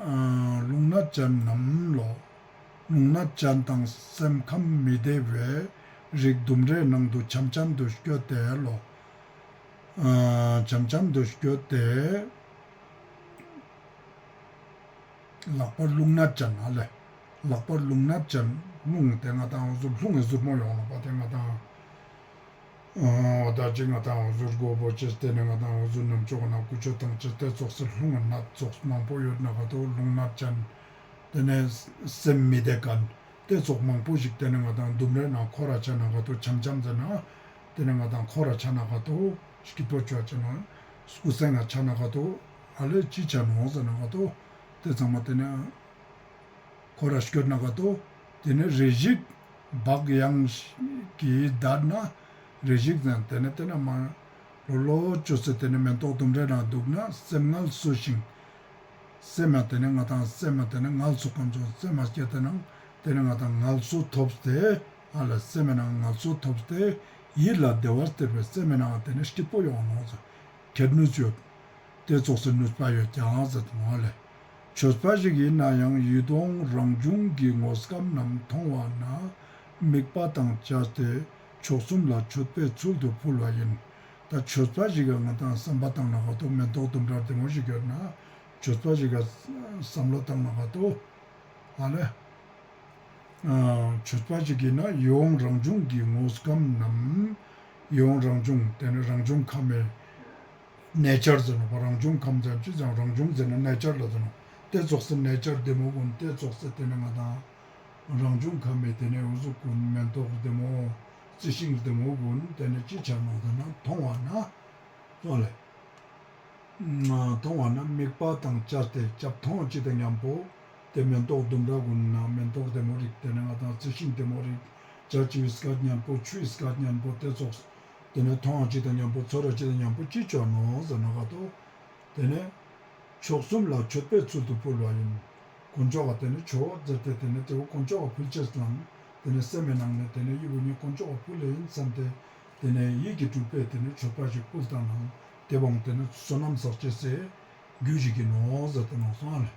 ཨ་རླུང་ནད་ཅན་རྣམས་ལོ། རླུང་ནད་ཅན་དང་སེམས་ཁམས་མི་བདེ་བའི་རིགས་ལྡུམ་རའི་ནང་དུ་འཆམ་འཆམ་དུ་སྐྱོད་དེ་ལོ། ཨ་འཆམ་འཆམ་དུ་སྐྱོད་དེ། ལག་པ་རླུང་ནད་ཅན་ཨ་ལེ། ལག་པ་རླུང་ནད་ཅན་རླུང་ཏེ་ང་དང་འོ་ཟུག་རླུང་ངི་ཟུར་མོ་ཡོང་ལ་པ་ཏེ་ང་དང་འོ་ད་ཅི་ང་དང་འོ་ཟུག་མགོ་བོ་ཅེས་ཏེ་ནེ་ང་དང་འོ་ཟུག་ནམ་ཅོག་ན་ཀུ་ཅོ་ཏང་ཅེས་ཏེ་ཙོགས་སི་རླུང་ངི་ནད་ཙོགས་མང་པོ་ཡོད་ན་ག་ཏོ་རླུང་ནད་ཅན་ཏེ་ནེ་སེམས་མི་བདེ་ཁན་ཏེ་ཙོགས་མང་པོ་ཞིག་ཏེ་ནེ་ང་དང་ལྡུམ་རའི་ནང་ཁོ་ར་ཆ་ན་ག་ཏོ་འཆམ་འཆམ་ཟེར་ན་ཏེ་ནེ་ང་དང་ཁོ་ར་ཆ་ན་ག་ཏོ་སྐྱིད་པོ་ཅོ་ཆ་ན་སྐུ་སེང་ང་ཆ་ན་ག་ཏོ་ཨ་ལེ་ཅི་ཆ་ནོག་ཟེར་ན་ག་ཏོ་ཏེ་ཚང་མ་ཏེ་ནེ་ཁོ་ར་སྐྱོད་ན་ག་ཏོ་ཏེ་ནེ་རེ་ཞིག་བག་ཡངས་ཀྱིས་བསྡད་ན་རེ་ཞིག་ཟེར་ཏེ་ནེ་ཏེ་ནེ་མ་ལོ་ལོ་ཅོས་ཏེ་ཏེ་ནེ་མེ་ཏོག་ལྡུམ་རའི་ནང་དུག་ན་སེམས་ངལ་གསོ་ཞིང་སེམས་མ་ཏེ་ནེ་ང་དང་སེམས་མ་ཏེ་ནེ་ངལ་གསོ་ཁན་ཙོགས་སེམས་མ་སྐྱེ་ཏེ་ནང་ཏེ་ནེ་ང་དང་ངལ་གསོ་ཐོབ་སྟེ་ཨ་ལ་སེམས་མའི་ནང་ངལ་གསོ་ཐོབ་སྟེ་ཡིད་ལ་བདེ་བ་སྟེར་བའི་སེམས་མའི་ནང་ཏེ་ནེ་སྐྱིད་པོ་ཡོང་ནོག་ཟེར། ཁྱད་ནུས་ཡོད། ཏེ་ཙོགས་སི་ནུས་པ་ཡོད་ཀྱང་ཟེར་ཏེ་ནོག་ལེ། ཆོས་པ་ཞིག་ཡིན་ན་ཡང་ཡིད་འོང་རང་བྱུང་གི་དངོས་ཁམས་རྣམས་མཐོང་བ་ན་དམིགས་པ་དང་བཅས་ཏེ་མཆོག་གསུམ་ལ་མཆོད་པའི་ཚུལ་དུ་ཕུལ་བ་ཡིན། ད་ཆོས་པ་ཞིག་གི་ང་དང་བསམ་པ་བཏང་ན་ག་ཏོ་མེ་ཏོག་ལྡུམ་ར་བདེ་མོ་ཞིག་ཡོད་ན་ཆོས་པ་ཞིག་གི་བསམ་བློ་བཏང་ན་ག་ཏོ་ཨ་ལེ། ཆོས་པ་ཞིག་ཡིན་ན་ཡིད་འོང་རང་བྱུང་གི་དངོས་ཁམས་རྣམས། ཡིད་འོང་རང་བྱུང་ཏེ་ནེ་རང་བྱུང་ཁམས་མེ་ནེ་ཅར་ཟེར་ནོག་པ། རང་བྱུང་ཁམས་ཟེར་ཅི་ཟེར་རང་བྱུང་ཟེར་ན་ནེ་ཅར་ལ་ཟེར་ནོག། ཏེ་ཙོགས་སི་ནེ་ཅར་བདེ་མོ་གུན་ཏེ་ཙོགས་སི་ཏེ་ནེ་ང་དང་རང་བྱུང་ཁམས་མེ་ཏེ་ནེ་འུ་ཟུག་གུན་མེ་ཏོག་བདེ་མོ་རྩི་ཤིང་བདེ་མོ་གུན་ཏེ་ནེ་ཅི་ཆ་ནོག་ཟེར་ན་མཐོང་བ་ན་ཙོགས་ལེ། མཐོང་བ་ན་དམིགས་པ་དང་བཅས་ཏེ་སྐྱབས་མཐོང་ཅི་དང་མཉམ་པོ་ཏེ་མེ་ཏོག་ལྡུམ་ར་གུན་ན་མེ་ཏོག་བདེ་མོ་རིགས་ཏེ་ནེ་ང་དང་རྩི་ཤིང་བདེ་མོ་རིགས་བྱ་བྱིའུ་སྐད་མཉམ་པོ་ཆུའི་སྐད་མཉམ་པོ་ཏེ་ཙོགས་ཏེ་ནེ་མཐོང་བ་ཅི་དང་མཉམ་པོ་ཚོར་བ་ཅི་དང་མཉམ་པོ་ཅི་ཅོ་ནོག་ཟེར་ན་ག་ཏོ་ཏེ་ནེ་མཆོག་གསུམ་ལ་མཆོད་པའི་ཚུལ་དུ་ཕུལ་བ་ཡིན། དཀོན་མཆོག་ག་ཏེ་ནེ་མཆོད་ཟེར་ཏེ་ཏེ་ནེ་ཏེ་བོ་དཀོན་མཆོག་ག་ཕུལ་ཅེས་ལ་ཏེ་ནེ་སེམས་མའི་ནང་ནེ་ཏེ་ནེ་ཡིད་བུ་ཉིད་དཀོན་མཆོག་ག་ཕུལ་ལེ་ཡིན་བསམ་སྟེ་ཏེ་ནེ་ཡིད་ཀྱིས་སྤྲུལ་པའི་ཏེ་ནེ་མཆོད་པ་ཞིག་ཕུལ་བཏང་ན་ཏེ་བོའང་ཏེ་ནེ་བསོད་ནམས་བསགས་ཅེས་སི་རྒྱུ་ཞིག་ཡིན་ནོག་ཟེར་ཏེ་ནོག་སོང་ཨ་ལེ།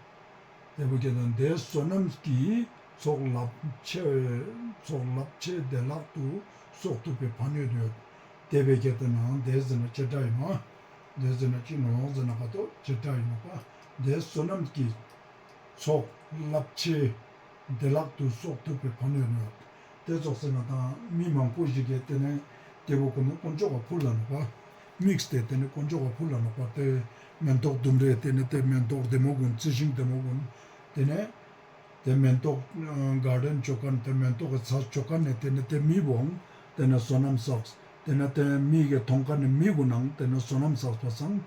ཏེ་བོ་ཁྱེད་དང་དེ་བསོད་ནམས་ཀྱི་ཚོགས་རླབས་ཆེ་ཚོགས་རླབས་ཆེ་བདེ་བླག་ཏུ་གསོག་ཐུབ་པའི་ཕན་ཡོན་ཡོད། ཏེ་བོ་ཁྱེད་དང་དེ་ཟེར་ན་ཅི་འདྲ་ཡིན་ནོག། དེ་ཟེར་ན་ཅི་ནོག་ཟེར་ན་ག་ཏོ་ཅི་འདྲ་ཡིན་ནོག་པ། དེ་བསོད་ནམས་ཀྱི་ཚོགས་རླབས་ཆེ་བདེ་བླག་ཏུ་གསོག་ཐུབ་པའི་ཕན་ཡོན་ཡོད། ཏེ་ཙོགས་སེ་ང་དང་མི་མང་པོ་ཞིག་གིས་ཏེ་ནེ་ཏེ་བོ་གུན་ནི་དཀོན་མཆོག་ག་ཕུལ་ལ་ནོག་པ། དམིགས་ཏེ་ཏེ་ནེ་དཀོན་མཆོག་ག་ཕུལ་ལ་ནོག་པ། ཏེ་མེན་ཏོག་ལྡུམ་རའི་ཏེ་ནེ་ཏེ་མེན་ཏོག་བདེ་མོ་གུན་རྩི་ཤིང་བདེ་མོ་གུན་ཏེ་ནེ་ཏེ་མེན་ཏོག་གར་ཌེན་ཅོ་ཁན་ཏེ་མེན་ཏོག་གི་ཚལ་ཅོ་ཁན་ནི་ཏེ་ནེ་ཏེ་མི་བོའང་ཏེ་ནེ་བསོད་ནམས་བསགས། ཏེ་ནེ་ཏེ་མི་གི་ཐོང་ཁན་ནི་མི་གུན་ནང་ཏེ་ནེ་བསོད་ནམས་བསགས་པ་སང་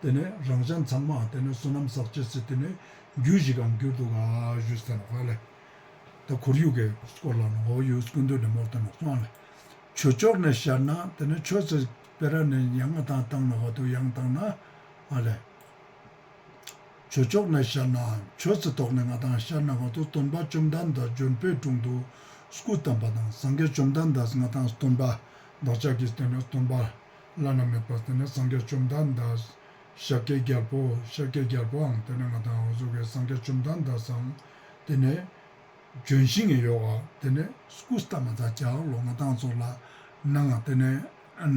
ཏེ་ནེ་རང་གཞན་ཚང་མ་ཏེ་ནེ་བསོད་ནམས་བསགས་ཅེས་སི་ཏེ་ནེ་རྒྱུ་ཞིག་གང་གྱུར་འདུག་ག་ཞུས་ཏེ་ནོག་ལེ། ཏ་ཁོར་ཡུག་གི་སྐོར་ལ་ནོག་འོ་ཡུལ་སྐུ་མདུན་ནེ་མོལ་ཏེ་ནོག་སོང་ལེ། ཆོས་ཕྱོགས་ནེ་ཤད་ན་ཏེ་ནེ་ཆོས་སི་སྤེ་ར་ནེ་ཡང་ང་དང་བཏང་ན་ག་ཏོ་ཡང་བཏང་ན་ཨ་ལེ། ཆོས་ཕྱོགས་ནེ་ཤད་ན་ཆོས་སི་ཐོག་ནེ་ང་དང་ཤད་ན་ག་ཏོ་སྟོན་པ་བཅོམ་ལྡན་འདས་ལྗོན་པའི་དྲུང་དུ་སྐུ་བལྟམས་པ་དང་སངས་རྒྱས་བཅོམ་ལྡན་འདས་ང་དང་སྟོན་པ་བདག་ཅག་གི་ཏེ་ནེ་སྟོན་པ་བླ་ན་མེད་པ་ཏེ་ནེ་སངས་རྒྱས་བཅོམ་ལྡན་འདས་ཤཱཀྱའི་རྒྱལ་པོ་ཤཱཀྱའི་རྒྱལ་པོའང་ཏེ་ནེ་ང་དང་འོ་ཟུག་གི་སངས་རྒྱས་བཅོམ་ལྡན་འདས་སང་ཏེ་ནེ་ལྗོན་ཤིང་ངི་ཡོག་ག་ཏེ་ནེ་སྐུ་བལྟམས་མ་ཙ་ཀྱག་ལོ། ང་དང་ཚོགས་ལ་ནང་ང་ཏེ་ནེ་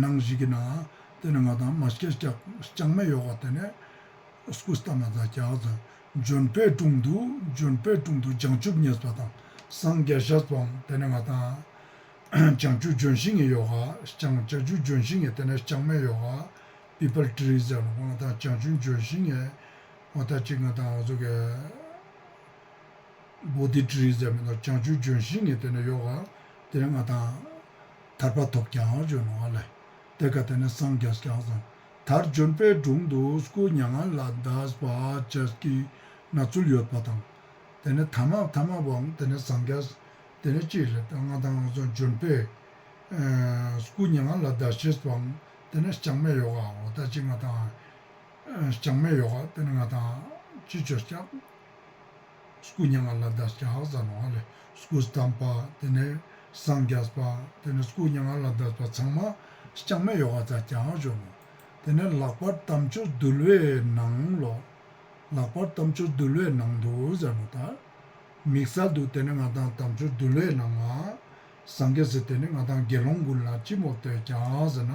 ནང་ཞིག་གི་ནང་ཏེ་ནེ་ང་དང་མ་སྐྱེས་ཀྱག་ལྕང་མའི་ཡོག་ག་ཏེ་ནེ་སྐུ་བལྟམས་མ་ཙ་ཀྱག་ལྗོན་པའི་དྲུང་དུ་ལྗོན་པའི་དྲུང་དུ་བྱང་ཆུབ་བརྙེས་པ་དང་སངས་རྒྱས་ཤེས་པའང་ཏེ་ནེ་ང་དང་བྱང་ཆུབ་ལྗོན་ཤིང་ངི་ཡོག་ག་ལྕང་བྱང་ཆུབ་ལྗོན་ཤིང་ངི་ཏེ་ནེ་ལྕང་མའི་ཡོག་ག་པི་པལ་ཊི་རི་ཟེར་ནོག་པ། ང་དང་བྱང་ཆུབ་ལྗོན་ཤིང་ངི་འོ་ད་ཅིག་ང་དང་འོ་ཟུག་གི་བོ་དྷི་ཊི་རི་ཟེར་མི་ནོག་བྱང་ཆུབ་ལྗོན་ཤིང་ངི་ཏེ་ནེ་ཡོག་ག་ཏེ་ནེ་ང་དང་ཐར་པ་ཐོབ་ཀྱག་ཞུ་ནོག་ཨ་ལེ། ཏེ་ཀ་ཏེ་ནེ་སངས་རྒྱས་ཀྱག་སོང་། མཐར་ལྗོན་པའི་དྲུང་དུ་སྐུ་མྱ་ངན་ལས་འདས་པ་བཅས་ཀྱི་གནས་ཚུལ་ཡོད་པ་དང་། ཏེ་ནེ་ཐ་མ་ཐ་མ་བོའང་ཏེ་ནེ་སངས་རྒྱས་ཏེ་ནེ་ཅི་ལེ་ཏེ་ང་དང་འོ་ཟུག་ལྗོན་པའི་སྐུ་མྱ་ངན་ལས་འདས་ཤེས་པའང་ཏེ་ནེ་ལྕང་མའི་ཡོག་ག་འོ་ད་ཅིག་ང་དང་ལྕང་མའི་ཡོག་ག་ཏེ་ནེ་ང་དང་ཅི་ཅོས་ཀྱག་སྐུ་མྱ་ངན་ལས་འདས་ཀྱག་ཟེར་ནོག་ཨ་ལེ། སྐུ་བལྟམས་པ་ཏེ་ནེ་སངས་རྒྱས་པ་ཏེ་ནེ་སྐུ་མྱ་ངན་ལས་འདས་པ་ཚང་མ་ལྕང་མའི་ཡོག་ག་ཙ་ཀྱག་ཞུ་ནོག། ཏེ་ནེ་ལྷག་པར་དམ་ཆོས་འདུལ་བའི་ནང་ལོ། ལྷག་པར་དམ་ཆོས་འདུལ་བའི་ནང་དུ་ཟེར་ནོག་ད། དམིགས་བསལ་དུ་ཏེ་ནེ་ང་དང་དམ་ཆོས་འདུལ་བའི་ནང་ང་སངས་རྒྱས་སི་ཏེ་ནེ་ང་དང་དགེ་སློང་གུན་ལ་ཅི་མོལ་ཏེ་ཀྱག་ཟེར་ན།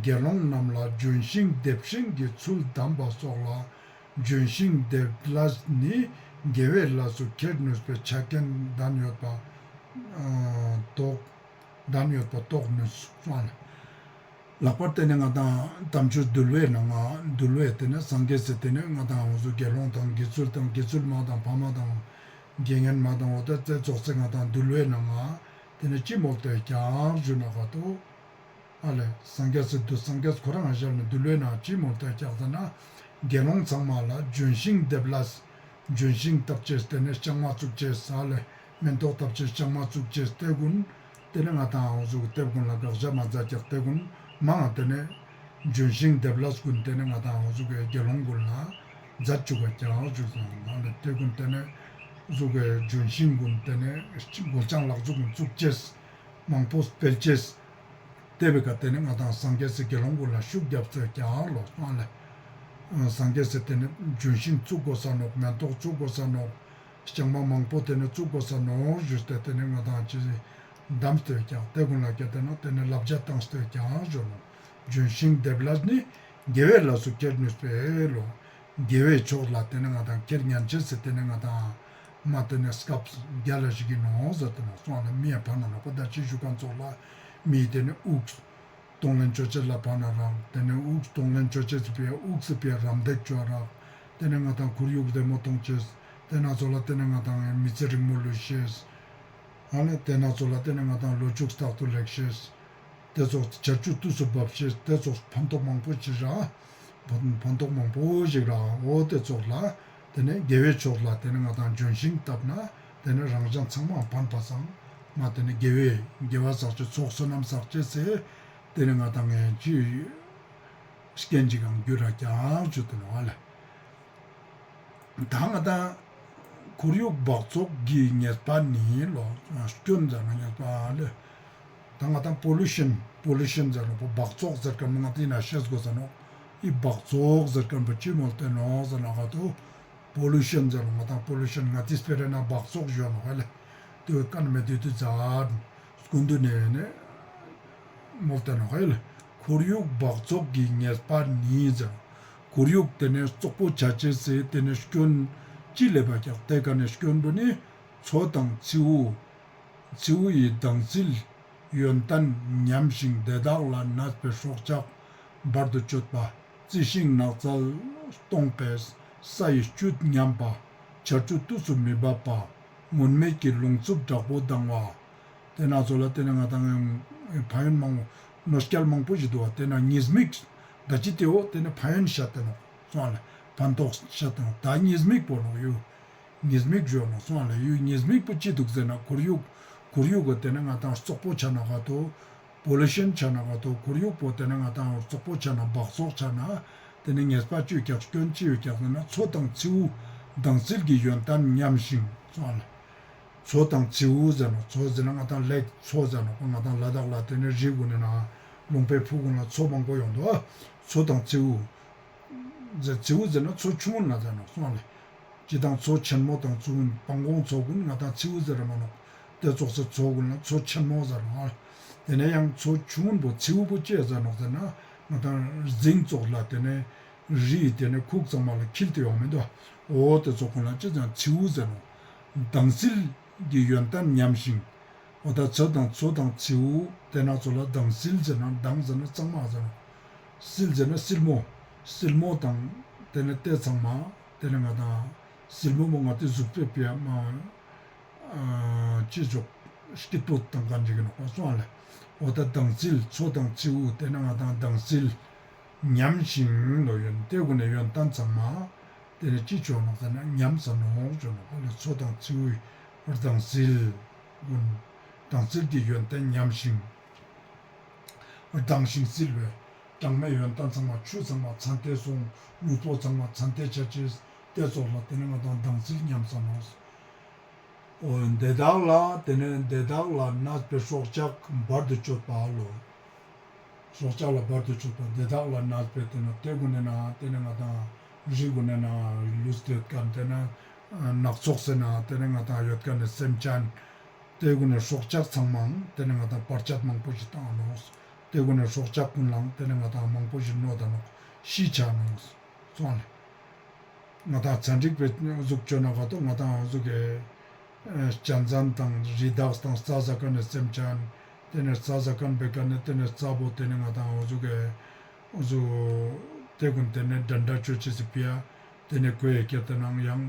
དགེ་སློང་རྣམས་ལ་ལྗོན་ཤིང་འདེབས་ཤིང་གི་ཚུལ་གདམས་པ་སོགས་ལ། ལྗོན་ཤིང་འདེབས་ལ་ནི་ དགེ་བའི་ལས་སུ་ཁྱེར་ནུས་པའི་ཆ་རྐྱེན་ལྡན་ཡོད་པ། ཨ་རྟོགས་ལྡན་ཡོད་པ་རྟོགས་ནུས་སོང་ལེ། ལྷག་པར་དེ་ནི་ང་དང་དམ་ཆོས་འདུལ་བའི་ནང་ང་འདུལ་བའི་དེ་ནི་སངས་རྒྱས་སི་དེ་ནི་ང་དང་འོ་ཟུག་དགེ་སློང་དང་དགེ་ཚུལ་དང་དགེ་ཚུལ་མ་དང་ཕ་མ་དང་དགེ་བསྙེན་མ་དང་འོ་དེ་ཙོགས་སི་ང་དང་འདུལ་བའི་ནང་ང་དེ་ནི་ཅི་མོལ་ཏེ་ཀྱང་ཞུ་ན་ག་ཏོ། ཨ་ལེ། སངས་རྒྱས་སི་འདུལ་སངས་རྒྱས་ཁོ་རང་ཞལ་ནས་འདུལ་བའི་ནང་ཅི་མོལ་ཏེ་ཀྱང་ཟེར་ན། དགེ་སློང་ཚང་མ་ལ་ལྗོན་ཤིང་འདེབས་ལས། ལྗོན་ཤིང་བཏབ་ཅེས་དེ་ནི་ལྕང་མ་བཙུགས་ཅེས་ཨ་ལེ། མེན་ཏོག་བཏབ་ཅེས་ལྕང་མ་བཙུགས་ཅེས་དེ་ཀུན། དེ་ནི་ང་དང་འོ་ཟུག་དེ་ཀུན་ལ་དགག་བྱ་མ་མཛད་ཀྱག་དེ་ཀུན་མང་དེ་ནི། ལྗོན་ཤིང་འདེབས་ལས་ཀུན་དེ་ནི་ང་དང་འོ་ཟུག་གི་དགེ་སློང་ཀུན་ལ་མཛད་བཅུག་ག་ཀྱག་ཞུ་སོང་ཨ་ལེ། དེ་ཀུན་དེ་ནི་འོ་ཟུག་གི་ལྗོན་ཤིང་ཀུན་དེ་ནི་མགོ་ལྕང་ལག་ཟུག་ཀུན་བཙུགས་ཅེས། མང་པོ་སྤེལ་ཅེས། དེ་བའི་ཀ་དེ་ནི་ང་དང་སངས་རྒྱས་སི་དགེ་སློང་ཀུན་ལ་ཤུགས་རྒྱབ་སྟེ་ཀྱང་ལོ་སོང་ལེ། སངས་རྒྱས་སི་དེ་ནི་ལྗོན་ཤིང་བཙུགས་དགོས་ས་ནོག་མེན་ཏོག་བཙུགས་དགོས་ས་ནོག་ལྕང་མ་མང་པོ་དེ་ནི་བཙུགས་དགོས་ས་ནོག་ཞུས་ཏེ་དེ་ནི་ང་དང་ཅི་གདམས་ཏེ་ཀྱང་དེ་ཀུན་ལ་ཀྱང་དེ་ནི་དེ་ནི་བསླབ་བྱ་བཏང་སྟེ་ཀྱང་ཞུ་ནོག་ལྗོན་ཤིང་འདེབས་ལས་ནི་དགེ་བའི་ལས་སུ་ཁྱེར་ནུས་པའི་ལོ། དགེ་བའི་ཕྱོགས་ལ་དེ་ནི་ང་དང་ཁྱེར་ཉན་ཅེས་སི་དེ་ནི་ང་དང་མ་དེ་ནི་སྐབས་རྒྱལ་ལ་ཞིག་གི་ནོག་ཟེར་ཏེ་ནོག་སོང་ལེ། མི་ཡ་ཕ་ན་ནོག་པ་ད་ཅི་ཞུ་མཁན་ཙོགས་ལ་མི་དེ་ནི་དབུགས་གཏོང་ལེན་ཅོ་ཅེས་ལ་ཕ་ན་རག་དེ་ནི་དབུགས་གཏོང་ལེན་ཅོ་ཅེས་སི་ཕི་ཡ་དབུགས་སི་ཕི་ཡ་རམ་འདེགས་ཅོ་རག་དེ་ནི་ང་དང་ཁོར་ཡུག་བདེ་མོ་གཏོང་ཅེས། དེ་ན་ཚོ་ལ་དེ་ནི་ང་དང་མི་ཚེ་རིང་མོ་ལུས་ཤེས། ཨ་ནི་དེ་ན་ཚོ་ལ་དེ་ནི་ང་དང་ལོ་ཕྱུགས་རྟག་ཏུ་ལེགས་ཤེས། དེ་ཙོགས་ཆར་ཆུ་དུས་སུ་འབབ་ཤེས། དེ་ཙོགས་ཕན་ཐོགས་མང་པོ་ཞིག་རག་ཕན་ཕན་ཐོགས་མང་པོ་ཞིག་རག་འོ་དེ་ཙོགས་ལ་དེ་ནི་དགེ་བའི་ཕྱོགས་ལ་དེ་ནི་ང་དང་ལྗོན་ཤིང་བཏབ་ན་དེ་ནི་རང་གཞན་ཚང་མ་ཕན་པ་སང་མ་དེ་ནི་དགེ་བའི་དགེ་བ་བསགས་ཅེས་ཚོགས་བསོད་ནམས་བསགས་ཅེས་སི་དེ་ནི་ང་དང་ངས་ཅི་རྐྱེན་ཅིག་ཡང་འགྱུར་ར་ཀྱང་ཅོ་དེ་ནོག་ཨ་ལེ། ད་ང་དང་ཁོར་ཡུག་འབག་བཙོག་གི་ཉེས་པ་ནི་ལོ། སྐྱོན་ཟེར་ན་ཉེས་པ་ལེ། ད་ང་དང་པོ་ལུ་ཤན། པོ་ལུ་ཤན་ཟེར་ནོག་པོ་འབག་བཙོག་ཟེར་ཁན་ང་དེ་ན་ཤེས་དགོས་ཟེར་ནོག་ཨི་འབག་བཙོག་ཟེར་ཁན་པོ་ཅི་མོལ་ཏེ་ནོག་ཟེར་ན་ག་ཏོ། པོ་ལུ་ཤན་ཟེར་ནོག་ང་དང་པོ་ལུ་ཤན་ང་དེ་སྤེ་ར་ན་འབག་བཙོག་ཞུ་ནོག་ཧ་ལེ། དེ་བོ་ཀ་ན་མེ་དུ་དུ་ཛད། སྐུ་མདུན་ནས་ནས་མོལ་ཏེ་ནོག་ཧ་ལེ། ཁོར་ཡུག་འབག་བཙོག་གི་ཉེས་པ་ནི་ཟེར། ཁོར་ཡུག་དེ་ནས་བཙོག་པོ་ཆ་ཅེས་སི་དེ་ནས་སྐྱོན་ཅི་ལེབ་བ་ཀྱག་དེ་ཀ་ནས་སྐྱོན་པོ་ནི་མཚོ་དང་མཚེའུ། མཚེའུ་ཡི་དྭངས་བསིལ་ཡོན་ཏན་ཉམས་ཤིང་དེ་དག་ལ་གནས་པའི་སྲོག་ཆགས་བར་དུ་གཅོད་པ། རྩི་ཤིང་ནགས་ཚལ་སྟོངས་པས་ས་ཡི་བཅུད་ཉམས་པ། ཆར་ཆུ་དུས་སུ་མི་འབབ་པ། སྔོན་མེད་ཀྱི་རླུང་འཚུབ་དྲག་པོ་ལྡང་བ། དེ་ན་ཚོ་ལ་དེ་ནི་ང་དང་ཕན་ཡོན་མང་པོ་གནོད་སྐྱེལ་མང་པོ་ཞིག་འདུག་བ། དེ་ན་ཉེས་དམིགས་ད་ཅི་དེ་བོ་དེ་ནི་ཕན་ཡོན་བཤད་དེ་ནོག་སོང་ལེ། ཕན་ཐོགས་བཤད་དེ་ནོག་ད་ཉེས་དམིགས་པོ་ནོག་ཡོད། ཉེས་དམིགས་ཞུ་ནོག་སོང་ལེ། ཡོད་ཉེས་དམིགས་པོ་ཅི་འདུག་ཟེར་ན་ཁོར་ཡུག་ཁོར་ཡུག་གི་དེ་ནི་ང་དང་བཙོག་པོ་ཆ་ན་ག་ཏོ། པོ་ལུ་ཤན་ཆ་ན་ག་ཏོ། ཁོར་ཡུག་པོ་དེ་ནི་ང་དང་བཙོག་པོ་ཆ་ན་འབག་བཙོག་ཆ་ན་དེ་ནི་ཉེས་པ་ཅི་ཡོད་ཀྱག་སྐྱོན་ཅི་ཡོད་ཀྱག་ཟེར་ན་མཚོ་དང་མཚེའུ་དྭངས་བསིལ་གྱི་ཡོན་ཏན་ཉམས་ཤིང་སོང་ལེ། མཚོ་དང་མཚེའུ་ཟེར་ནོག་མཚོ་ཟེར་ན་ང་དང་ལེག་མཚོ་ཟེར་ནོག་ང་དང་ལ་དྭགས་ལ་དེ་ནི་རི་གུན་ནི་ན་ལུང་པའི་ཕུ་གུན་ལ་མཚོ་མང་པོ་ཡོང་འདུག་ཨ། མཚོ་དང་མཚེའུ། ཟེར་མཚེའུ་ཟེར་ན་མཚོ་ཆུང་ངུན་ལ་ཟེར་ནོག་སོང་ལེ། ཅི་དང་མཚོ་ཆེན་མོ་དང་མཚོ་སྤང་གོང་མཚོ་གུན་ང་དང་མཚེའུ་ཟེར་ར་མ་ནོག་དེ་ཙོགས་སི་མཚོ་གུན་ལ་མཚོ་ཆེན་མོ་ཟེར་ནོག་དེ་ནས་ཡང་མཚོ་ཆུང་ངུན་པོ་མཚེའུ་པོ་ཅི་ཟེར་ནོག་ཟེར་ན་ང་དང་རྫིང་ཙོགས་ལ་དེ་ནས་རི་དེ་ནས་ཁུག་ཚང་མ་ལ་འཁྱིལ་ཏེ་ཡོང་མི་འདུག་འོ་དེ་ཙོགས་གུན་ལ་ཅི་ཟེར་མཚེའུ་ཟེར་ནོག་དྭངས་བསིལ་གྱི་ཡོན་ཏན་ཉམས་ཤིང་། འོ་ད་མཚོ་དང་མཚོ་དང་མཚེའུ་དེ་ན་ཚོ་ལ་དྭངས་བསིལ་ཟེར་ན་དྭངས་ཟེར་ན་གཙང་མ་ཟེར་ན། བསིལ་ཟེར་ན་བསིལ་མོ། བསིལ་མོ་དང་དེ་ནས་དེ་ཚང་མ་དེ་ནས་ང་དང་བསིལ་མོ་མོ་ང་དེ་གཟུགས་པོའི་ཕི་ཡ་མ་ཅི་ཙོགས་སྐྱིད་པོ་དང་གང་ཅིག་ནོག་སོང་ལེ། འོ་ད་དྭངས་བསིལ་མཚོ་དང་མཚེའུ་དེ་ནས་ང་དང་དྭངས་བསིལ་ཉམས་ཤིང་ལོ་ཡོན་དེ་གུན་ནས་ཡོན་ཏན་ཚང་མ། དེ་ནས་ཅི་ཅོ་ནོག་ཟེར་ན་ཉམས་ས་ནོག་ཅོ་ནོག་ལེ། མཚོ་དང་མཚེའུའི་དྭངས་བསིལ་གུན་དྭངས་བསིལ་གྱི་ཡོན་ཏན་ཉམས་ཤིང་། དྭངས་ཤིང་བསིལ་བའི་གྲང་མོའི་ཡོན་ཏན་ཚང་མ་ཆུ་ཚང་མ་ཚན་ཏེ་སོང་། ལུས་པོ་ཚང་མ་ཚན་ཏེ་ཆ་ཅེས་དེ་ཙོགས་ལ་དེ་ནས་ང་དང་དྭངས་བསིལ་ཉམས་ས་ནོག་འོ་དེ་དག་ལ་དེ་ནས་དེ་དག་ལ་གནས་པའི་སྲོག་ཆགས་བར་དུ་གཅོད་པ་ལོ། སྲོག་ཆགས་ལ་བར་དུ་གཅོད་པ་དེ་དག་ལ་གནས་པའི་དེ་ནས་དེ་གུན་ནས་ན་དེ་ནས་ང་དང་རི་གུན་ནས་ན་ལུས་ཏེ་ཡོད་ཁན་དེ་ནས་ནགས་ཚལ་ཟེར་ན་དེ་ནས་ང་དང་ཡོད་ཁན་ནི་སེམས་ཅན་དེ་གུན་ནས་སྲོག་ཆགས་ཚང་མའང་དེ་ནས་ང་དང་བར་ཆད་མང་པོ་ཞིག་བཏང་ནོག་དེ་གུན་ནས་སྲོག་ཆགས་གུན་ལའང་དེ་ནས་ང་དང་མང་པོ་ཞིག་གནོད་ད་ནོག་ཤི་ཆ་ནོག་སོང་ལེ། ང་དང་ཚན་རིག་པའི་འོ་ཟུག་ཅོ་ན་ག་ཏོ་ང་དང་འོ་ཟུག་གི་ཨ་གཅན་གཟན་དང་རི་དྭགས་དང་རྩྭ་ཟ་ཁན་ནི་སེམས་ཅན། ཏེ་ནེ་རྩྭ་ཟ་ཁན་བེ་ཀ་ནེ་ཏེ་ནེ་རྩྭ་བོ་ཏེ་ནེ་ང་དང་འོ་ཟུག་གི་འོ་ཟུག་ཏེ་གུན་ཏེ་ནེ་འདྲ་འདྲ་ཅོ་ཅེས་སི་ཕི་ཡ་ཏེ་ནེ་ཁོའི་སྐད་དེ་ནང་ཡང་